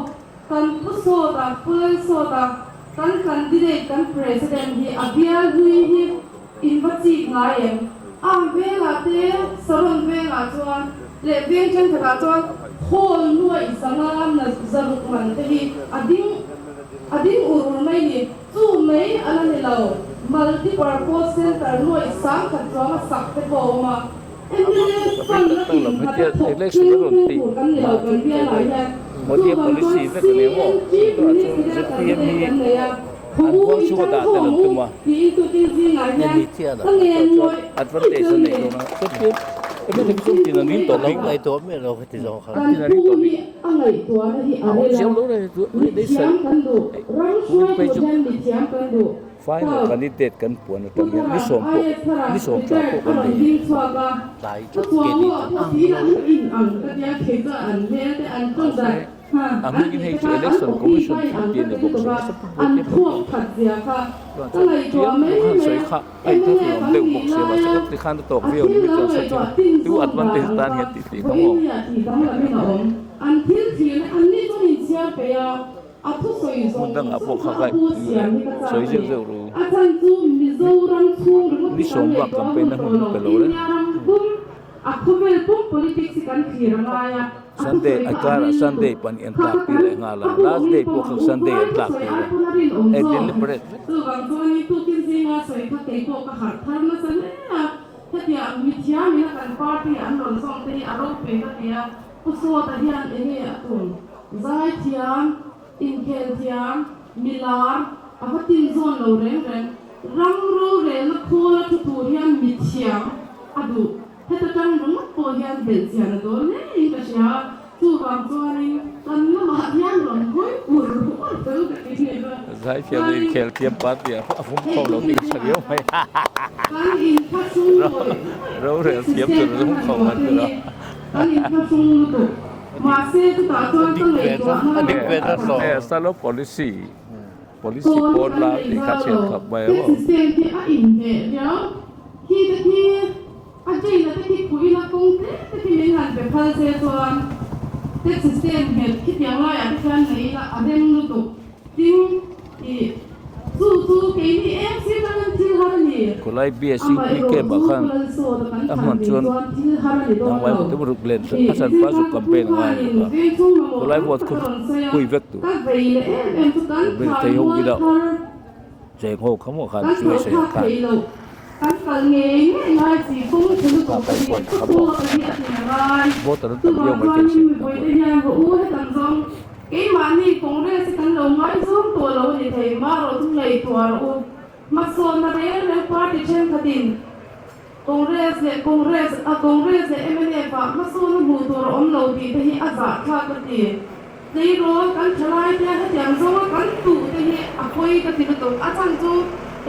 Speaker 4: kan pu sawta, pu Lalsawta, kan candidate kan president hi a bial hlui hi In va chik ngai em? Ang vengah te, Saron vengah chuan leh veng thenkhatah chuan hall nuaih zanga na zaruk man te hi a ding a ding ur ur mai ni. Chu mai a la ni lo, multi purpose centre nuaih sangkhat chuanga sak te pawh a awm a. MLA fund a innghat a thawk thleng thleng tur kan ni lo kan bialah hian. Chuvang chuan CM Chief Ministerial Candidate kan nei a. Khaw u i tang ho ang u tiin tutin zingah hian ka ngen ngawih ngawih chu ni. Kan pu hi a ngaihtuahna hi a rel a, mithiam kan duh, ram hruai tur hian mithiam kan duh. Tau, Pu Thara, IAS Thara, retired a rawn ding chhuak a, ka chuang aw pawh tiin an in ang ka tia thei chuan an hmel te an tawng dan. Ha, an tih te kha an copy kha in ang ka ti lutuk a, an thawk that zia kha ka ngaihtuah mai mai a, mnf an nih laia a thil lo ngaihtuah tin zawn dan ang kha vawiin nia tih danglamin a awm. An thil thlir an ni chuan inchhiar peih a, a thusawi zawng zawng kha a pu siam hi ka chak a ni. A chhan chu Mizoram chhung ringawt hi kan ngaihtuah a hun tawh lo, India ram pum A khawvel pum politics hi kan thlir a ngai a, a thusawi kha a ril lutuk. Kha kha kan a pu awmin pawh ang u, khulai thusawi ai pawn a rinawm zawk. Chuvang chuanin tukin zinga sawi kha kei pawh ka harh thar nasa hle a, hetiang ang mithiam ina kan party an rawn zawm te hi a ropui ka ti a, Pu Sawta hian enge a tum? Zaithiam, inkhel thiam, milar, a va tin zawn lo reng reng. Ram rorelna khawl a thu tur hian mithiam a duh. Heta tang ringawt pawh hian belhchian a dawl ngeiin ka hria a, chuvang chuanin kan lamah hian rawn hawi ur ur fel ka ti ngei a.
Speaker 3: Zaithiam leh inkhel thiam party ah a vum khawm lo tih ka hre viau mai.
Speaker 4: Kan inthlahrung ngawih ngawih
Speaker 3: Rorel
Speaker 4: tih
Speaker 3: thiam
Speaker 4: system
Speaker 3: tur
Speaker 4: kan
Speaker 3: a vum
Speaker 4: han
Speaker 3: khawm
Speaker 4: vuah
Speaker 3: an
Speaker 4: te
Speaker 3: ti lo.
Speaker 4: hi kan inthlahrung lutuk. Mahse chutah chuan ka ngaihtuahna
Speaker 3: Eh, salo policy. Policy
Speaker 4: Kawn
Speaker 3: pawn
Speaker 4: kan
Speaker 3: la
Speaker 4: nei
Speaker 3: tih kha
Speaker 4: zau
Speaker 3: chhiat
Speaker 4: lo.
Speaker 3: khawp mai
Speaker 4: He
Speaker 3: maw?
Speaker 4: system khi a inhmeh riau. Khi te khi a jail a te khi khuh ila kawng tlem te khi min han pe phal se chuan te system nghet khitiang laiah te khian nei ila a rem lutuk. Tin, ih chu chu keini em sir tangin thil har a ni.
Speaker 3: Khawlai BSc
Speaker 4: Amaherawh
Speaker 3: camp ah
Speaker 4: chu
Speaker 3: khan
Speaker 4: Pu Lalsawta kan
Speaker 3: a
Speaker 4: thlan
Speaker 3: hman
Speaker 4: nih
Speaker 3: chuan
Speaker 4: chuan thil har a ni dawn
Speaker 3: nangmah
Speaker 4: lo.
Speaker 3: emaw te ruk len
Speaker 4: Ih
Speaker 3: a chan pa
Speaker 4: zirlai
Speaker 3: zuk campaign
Speaker 4: pu
Speaker 3: a ngai
Speaker 4: khanin
Speaker 3: a kha.
Speaker 4: veng chung mamawh
Speaker 3: Khawlai
Speaker 4: tam
Speaker 3: vote
Speaker 4: tak
Speaker 3: khu
Speaker 4: a rawn sawi a,
Speaker 3: hui vek tur.
Speaker 4: ka vei leh em em chu kan
Speaker 3: Bil
Speaker 4: thlan
Speaker 3: thei ho
Speaker 4: mual
Speaker 3: ila
Speaker 4: thar
Speaker 3: cheng ho kha maw khan
Speaker 4: kan
Speaker 3: chuai
Speaker 4: thlawh
Speaker 3: sei
Speaker 4: thlak
Speaker 3: khan.
Speaker 4: thei lo, kan kal ngei ngei ngai si kawng chhe lutuk
Speaker 3: Kai
Speaker 4: hi
Speaker 3: puan
Speaker 4: thu
Speaker 3: kha
Speaker 4: chhuak
Speaker 3: maw.
Speaker 4: a hi a ti na ngai.
Speaker 3: Voter an tam
Speaker 4: Chuvang
Speaker 3: viau mai thei
Speaker 4: chuanin
Speaker 3: si.
Speaker 4: mipuite hian rawh u hetam zawng keimahni Congress hi kan lo ngaizawng tawh lo a ni thei, marawh chu ngaihtuah rawh u. Hmasawnna reng reng party thenkhatin Congress leh Congress a Congress leh mnf ah hmasawnna hmuh tur a awm lo tih te hi a zahthlak ka ti. Tleirawl kan thalai te hetiang zawnga kan tuh te hi a pawi ka ti lutuk. A chhan chu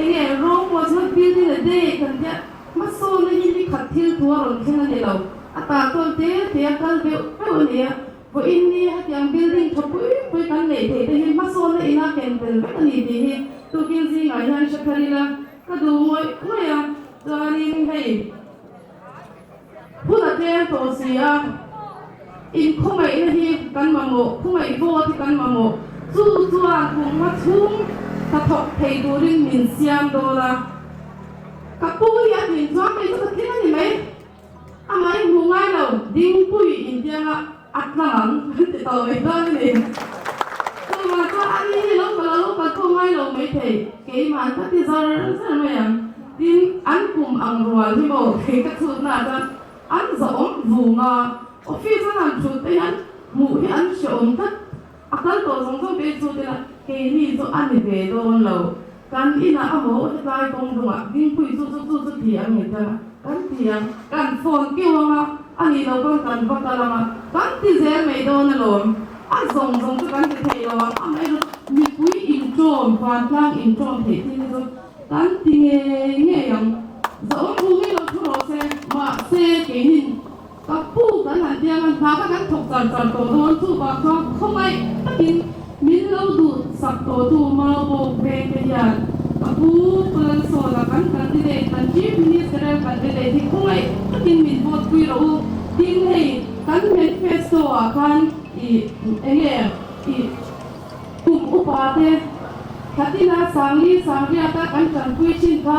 Speaker 4: enge Rome was not built in a day kan tia hmasawnna hi ni khat thil thu a rawn thleng a ni lo. A tah tawn te te a kal deuh deuh a ni a. Vawiin ni hetiang building tha pui pui kan neih theih te hi hmasawnna ina ken tel vek a ni tih hi tukin zingah hian hre thar ila ka duh ngawih ngawih a, chuanin hei hun a tlem tawh si a, inkhawngaihna hi kan mamawh, khawngaih vote hi kan mamawh, chu chuan kum hma chhung hnathawk thei turin min siam dawn a, ka pu hi a tlin chuan kei chu ka tling a ni mai. Amah i hmuh ngai lo, Dingpui intianga a tlang ang kan ti tawh mai dawn a ni. Chuvang chuan a ni hi lo kal a lo kal pawh ngai lo maithei, keimah an ka ti zar zar mai ang. Tin, an kum ang rual hi maw kei ka chhutnaah chuan An zahawm vung a, office an han thut te hian hmuh hi an hrehawm tlat. A kal tawh zawng zawng te chu tila keini chu a ni ve dawn lo. Kan inah a maw hetlai kawng dungah dingpui chu chu chu chu ti ang ni tela kan ti ang. Kan phone keuh ang a, a nih loh pawn kan va kal ang a, kan ti zel mai dawn alawm. A zawng zawng chu kan ti thei lo ang, amaherawhchu mipui inṭawm, vantlang inṭawm theih thil hi chu kan ti ngei ngei ang. Zahawm vung hi lo thu rawh se, mahse keinin ka pu kan han tiang a, hna kha kan thawk char char tawh dawn, chuvang chuan khawngaih takin min lo duh sak tawhtu mau bawk veng te hian ka pu Pu Lalsawna kan candidate, kan Chief Ministerial candidate hi khawngaih takin min vote pui rawh u, tin hei kan manifesto ah khan I enge i kum upa te Khatina Sangli Sangriata kan tanpui thin kha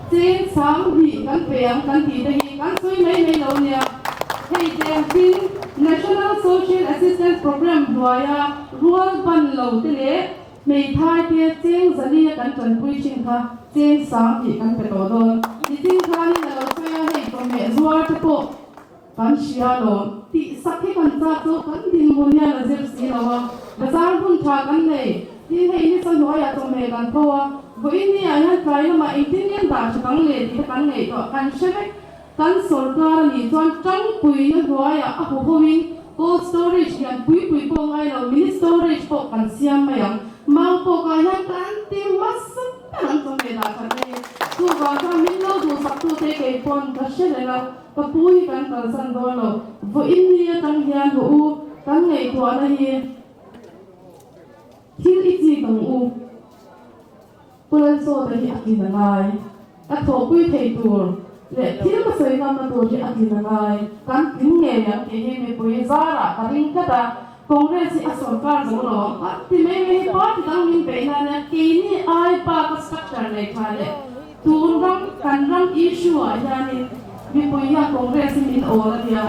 Speaker 4: cheng 2000 kan pe ang kan tih te hi kan sawi mai mai lo nia. Hei te tin National Social Assistance Programme hnuaia rual ban lo te leh hmeithai te cheng 400 kan tanpui thin kha cheng 2000 kan pe tawh dawn. Nitin khanin a lo sawi a, hei chawhmeh zuar te pawh Kan hria lo tih sak hi kan chak chu kan dinhmun hian a zir si lo a, bazar hun tha kan nei. Tin, hei ni chawhnuaiah chawhmeh kan pho a, vawiin ni ah hian tlai lamah engtin nge an dah tha dang leh tih te kan ngaihtuah kan hre vek. Kan sawrkar a nih chuan tangpuina hnuaiah a hu hoin cold storage hian pui pui pawh ngai lo, mini storage pawh kan siam mai ang. Mangpawkah hian kan ti hmasa ber ang chawhmeh dah that na hi. Chuvang chuan min lo duhsaktute kei pawn ka hre reng a. Ka pu hi kan kalsan dawn lo. Vawiin ni atang hian haw u, kan ngaihtuahna hi thil i chik ang u. Pu Lalsawta hi a tlin a ngai. Ka thawhpui thei tur leh thil ka sawi ngamna tur hi a tlin a ngai. Kan tling ngei ang tih hi mipui zarah ka ring tlat a. Congress hi a sawrkar zo lo ang. Kan ti mai mai hi party dang min beih nan nia keini ai bak a structure nei tha leh Tun ram, kan ram issue ah hianin mipui hian Congress hi min awl a nia,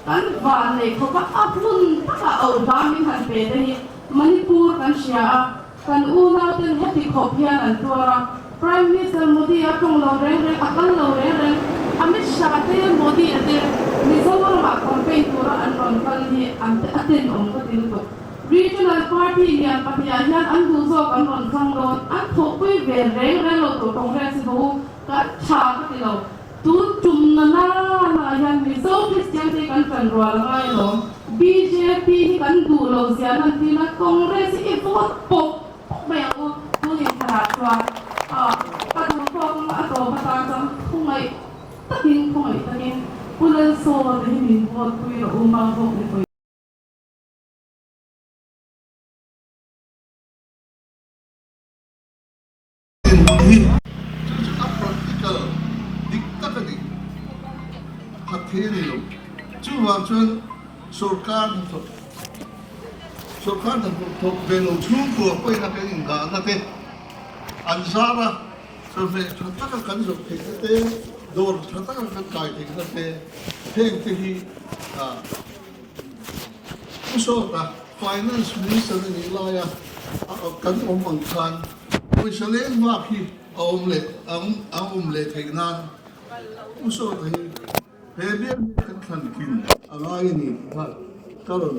Speaker 4: kan van neih khawp a, a hun takah auh hla min han pe te hi Manipur kan hria a, kan unau ten heti khawp hian an tuar a, Prime Minister Modi a tawng lo reng reng, a kal lo reng reng, Amit Shah te, Modi a te Mizoramah campaign tura an rawn kal hi an te a tenawm ka ti lutuk. Regional party lian pahniah hian an duh zawk an rawn thlang dawn, an thawhpui ve reng reng lo tur Congress hi ho kan tha ka ti lo. Tun tum na na na hian Mizo Kristian te hi kan tan rual a ngai alawm. Bjp hi kan duh lo zia lan tir na Congress hi i vote pawp pawp mai ang u. Tun inthlanah chuan ka duh tawk ang a tawp atan chuan khawngaih takin khawngaih takin Pu Lalsawta hi min vote pui rawh u Mau bawk mipui.
Speaker 5: Hi chu chu a practical dik tak a ni khat thei a ni lo. Chuvang chuan sorkar hnathawk sorkar hnathawk thawk ve lo chhungkua pawhin a kan inghahna te an zar a, chawhmeh tha taka kan zawrh theihna te, dawr tha taka kan kai theihna te heng te hi Pu Sawta, Finance Minister a nih laia kan awm ang khan pawisa leng vak hi a awm leh a awm leh theih nan Pu Sawta hi he bial hi kan thlan thin a ngai a ni tih kha ka rawn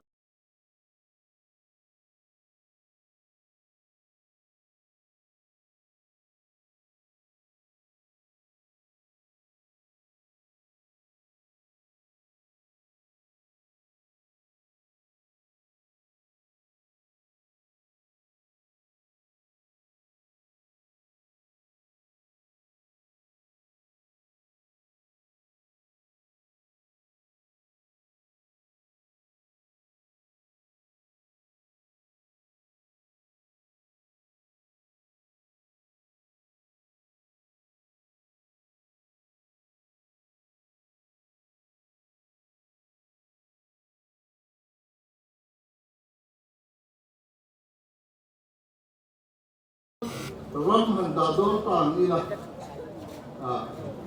Speaker 5: Ram han dah dawn ta ang ila,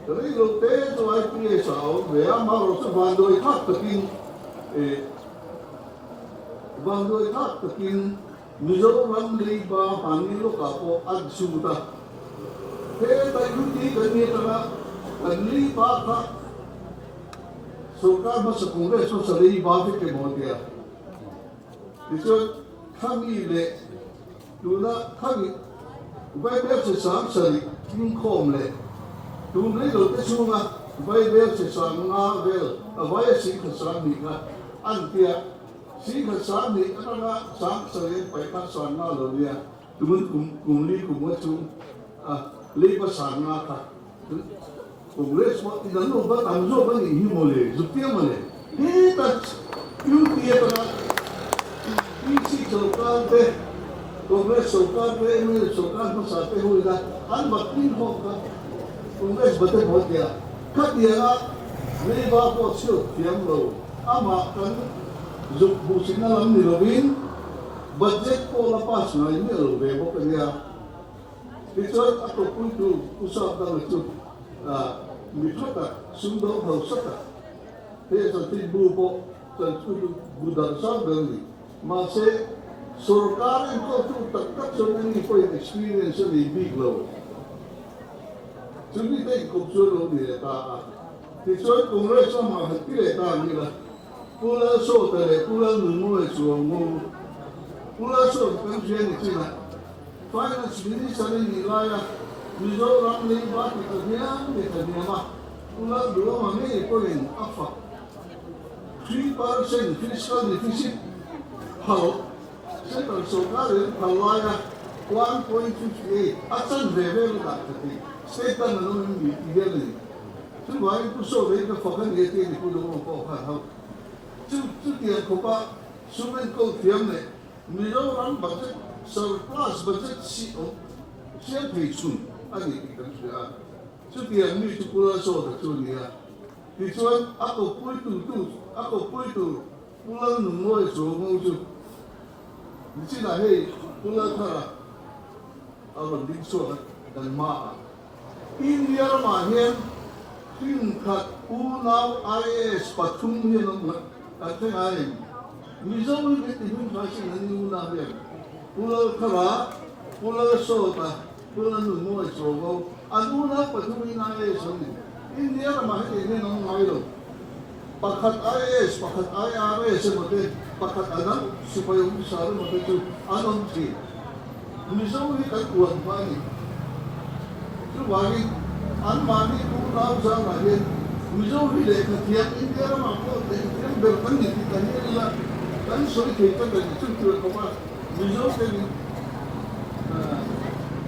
Speaker 5: rei lo te chu IPS a awm ve a, amaherawh chu vanduai thlak takin vanduai thlak takin Mizoram leiba hmani lawkah pawh a zut a, he Taihluti kan ni atanga kan leiba kha. Sorkar hmasa Congress hmasa lei ba vek emaw tia. Tichuan khami leh tuna khami Vaibel che sang sarih tlingkhawm leh tun rei lo te chhunga Vaibel che sang nga vel a vaia singkhat sang hnih kha an tia. Singkhat sang hnih atanga sang sarih an paih kha sang nga lo nia. Tun kum kum li kum nga chung a leiba sang nga kha Congress pawh ti dang lo va tam zawk a nih hi mawle, zuk tia mawle. Heta UP atanga PC sawrkar te, Congress sawrkar te, mla sawrkar hmasa te ho ina an bat tling khawm kha Congress bate maw tia khatianga leiba pawh chhiat thiam lo amah kan zuk hmuhsitna lam ni lovin budget pawh la pass ngai miah lo ve bawk a nia. Tichuan a tawppuitu Pu Sapdanga chu mi tha tak, sumdawng hausa tak, he chanchin bu pawh chanchin bu dang sang ber a ni. Mahse, sorkar enkawltu tak tak chuan ani pawhin experience a nei bik lo. Chumi te inkawp chu a lo ni leh ta a. Tichuan Congress lamah han ti leh ta ang ila, Pu Lalsawta leh Pu Lalnunmawia Chuango, Pu Lalsawta kan hria ni chinah, Finance Minister i nih laia Mizoram leiba ti ta hniam ti ta hniam a, Pu Lalduhawma ngei pawhin a fak 3% fiscal deficit phal Central sawrkarin phal laia 1.58 a chan ve vel a dah khat hi state dang an awm em ni ti hian a ni. Chuvangin Pu Sawta hi ka fak a ni a ti a ni Pu Duhawma pawh khan hauh chu chutiang khawpa sum enkawl thiam leh Mizoram budget surplus budget si awm siam thei chhun a ni tih kan hria a, chutiang mi chu Pu Lalsawta chu a ni a. Tichuan a kawppui tu tu a kawppui tur Pu Lalnunmawia Chuango chu nichinah hei Pu Lalthara a rawn ding chhuak a kan hmaah. India ramah hian hrinkhat unau IAS pathum hian an awm kan hre ngai em? Mizo hi min ti hming tha sin an ni unau hian Pu Lalthara, Pu Lalsawta, Pu Lalnunmawia Chuango an unau pathum in IAS an ni. India ramah hetiang hian an awm ngai lo. Pakhat IAS, pakhat IRS emaw te, pakhat a dang sipai officer emaw te chu an awm thin. Mizo hi kan uan hma a ni. Chuvangin anmahni unau zangah hian Mizo hi lehkha thiam India ramah pawh lehkha thiam ber kan ni tih kan hian ila kan sawi thei ta ber chu tur khawp a, Mizo ten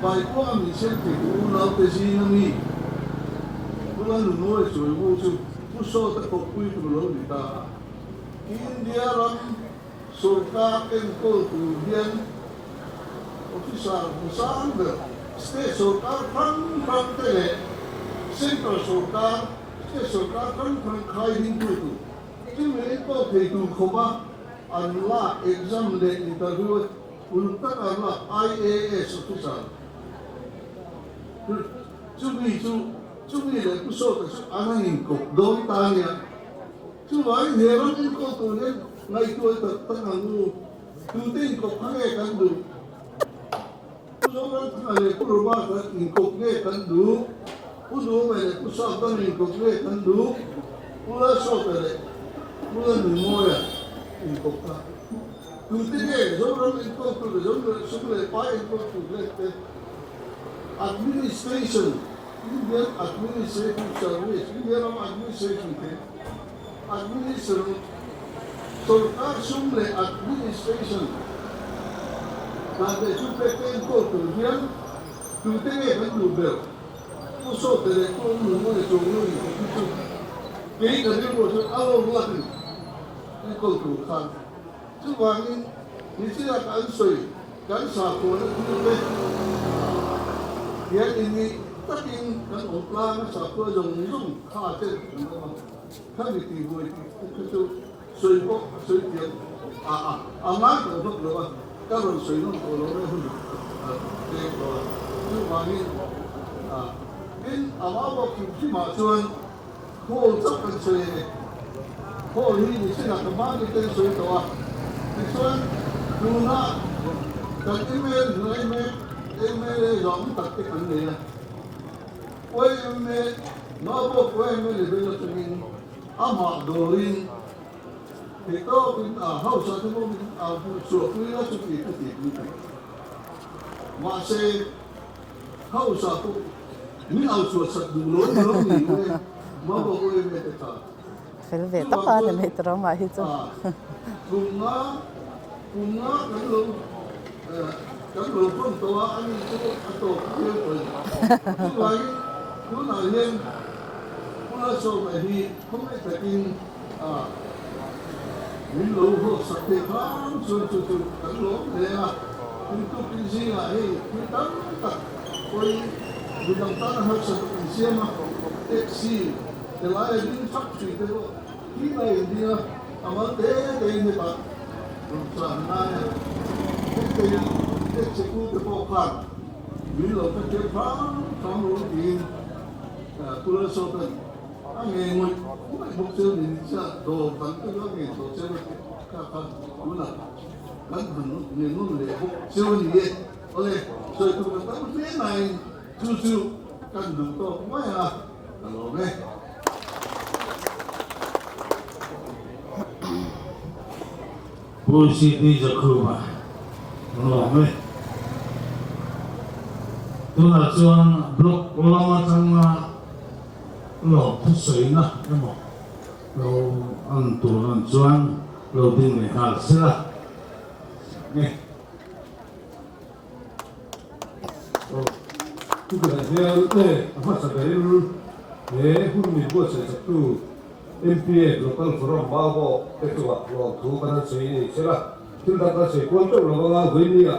Speaker 5: Paikuanga min siam thei tu unau te zing ami bula nunnawi chawi wu chu Pu Sawta kawppui tur lo ni ta a. India ram Sorkar enkawl tur hian officer hmasang ber state sorkar hrang hrang te leh central sorkar, state sorkar hrang hrang khai ding tu tur chumi enkawl thei tur khawpa an lak exam leh interview a uluk taka an lak IAS officer chumi chu chumi leh Pu Sawta chu an han inkawp dawn ta nia. Chuvangin he ram enkawl tur hian ngaihtuah tak tak ang u. Tute inkawp kha nge kan duh? Pu Zoramthanga leh Pu Robert-a inkawp nge kan duh? Pu Duhawma leh Pu Sapdanga inkawp nge kan duh? Pu Lalsawta leh Pu Lalnunmawia inkawp kha tute nge Zoram enkawl tur leh Zoram sum leh pai enkawl tur leh te Administration Indian Administrative Service, India ram administration te, administer sorkar sum leh administration dan leh chu pek te enkawl tur hian tute nge kan duh ber? Pu Sawte leh Pu Awmnunga leh Chawngnu inkawp hi chu kei ka rilru chuan a lawm lakin enkawl tur khan Chuvangin, nichina kan sawi kan sakhuana thil te hian innih takin kan awm tlang a, sakhua zawng zawng kha chen kan awm a, khami tihbuai tih te kha chu sawi pawh a sawi thiam a a, a ngai tawh vak lo a, ka rawn sawi nawm tawh lo mai hun a tlem tawh a. Chuvangin, tin, a mau bawk hrim hrimah chuan Khawl chauh kan sawi a ni. Khawl hi nichinah ka hma ni ten sawi tawh a. Tichuan, tuna kan mla hnuai mek mla zawng tak te kan nei a. YMA, Maubawk YMA level atangin Amah dawrin theih tawkin a hausa te pawh min au chhuahpui a chuti ka tihpui thei. Mahse, hausa pawh min au chhuah sak duh lo ni lo ni e, mamawh u em e te kha.
Speaker 6: Fel ve tak a ni mai tur amah hi chu.
Speaker 5: Kum nga, kum nga kan lo kan lo hman tawh a, ani chu a tawp viau tawh a ni. Chuvangin tunah hian Pu Lalsawma hi khawngaih takin min lo hlawh sak thei hram chuan chu chu kan lawm hle a, intukin zingah hei thil tam tak pawi midang tana harsat kan siam a, taxi Helai a ding thak thin te pawh hi a in ding a, a mal te te in hetah rawn tlan ngai a, hetiang in taxi tu te pawh khan min lo ka tir hram hram lo tiin Pu Lalsawta'n a nge ngawih ngawih bawk cheu ni ni chiah dawr dang te chu a nge tawh cheu a tih kha kha tunah kan han nge nawn leh bawk cheu a ni e. Awle, sawi tur ka tam hle nain chu chu kan duh tawk mai a. Ka lawm e.
Speaker 1: Pu CD Zakhuma, Ka lawm e. Tunah chuan block lam atanga lawm thusawina emaw lo an tur an chuan lo ding leh nghal sela. Nge.
Speaker 7: Chutiang hian e a hmasa berin he hun min buatsaih chaktu MPA Local Forum Maubawk te chungah lawmthu kan han sawi ni sela, thil dang kan sawi kual teuh lo anga Vawinia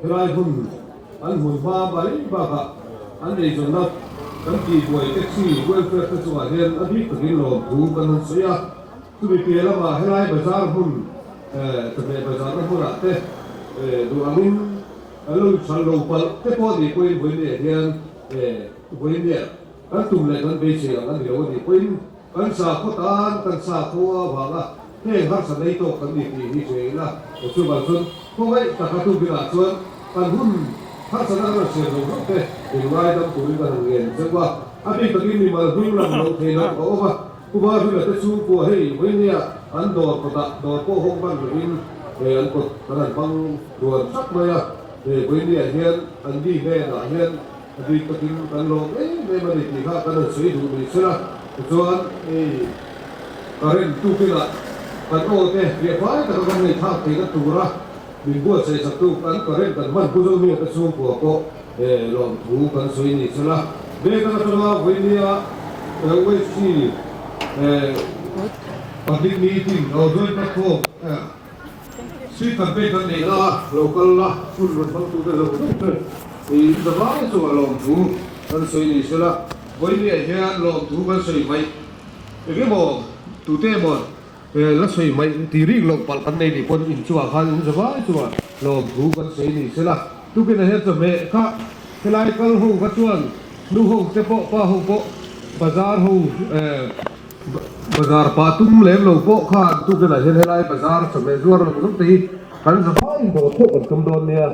Speaker 7: helai hun an hmun hma mai bakah an eizawnna kan tihbuai taxi welfare te chungah hian a bik takin lawmthu kan han sawi a. Chumi piah lamah helai bazar hmun chawhmeh bazarna hmunah te duh angin kan lo inchhal lo palh te pawh nih pawhin vawinia hian vawinia kan tum leh kan beisei ang a ni lo a nih pawhin kan sakhaw tan kan sakhaw avanga heng harsa nei tawk kan ni tih hi hria ila chuvang chuan khawngaih taka tukinah chuan kan hun harsatna kan rawn siam zawng zawng te inngaidam turin kan han ngen zeuh a, a bik takin mimal hming lang loh thei loh a awm a. Pu Marvin-a te chhungkua hei vawinia an dawr kawtah dawr pawh hawng hman lovin an kawt kan han hmang ruan sak mai a, vawinia hian an mi hnenah hian a bik takin kan lawm em em a ni tih kha kan han sawi duh ni sela, tichuan hei current tukinah kan aw te fiah fai taka kan ngaihthlak theihna tura min buatsaih saktu kan current kan hman Pu Zohminga te chhungkua pawh Lawmthu kan sawi ni sela, Veng atanga vawinia UHC Public Meeting lo joint platform Street Campaign kan neih na a lo kal la, hun rawn hmangtute zawng zawng te i zavai chungah lawmthu kan sawi ni sela, vawinia hian lawmthu kan sawi hmaih engemaw tute emaw La sawi mai ti rik loh palh kan nei nih pawn in chungah khan in zavai chungah lawmthu kan sawi ni sela. Tukin a hian chawhmeh kha helai kal ho kha chuan nu ho te pawh pa ho pawh bazar ho bazar pah tum lem lo pawh khan tukin ah hian helai bazar chawhmeh zuar lam zawng te hi kan zavai in dawr theuh kan tum dawn nia.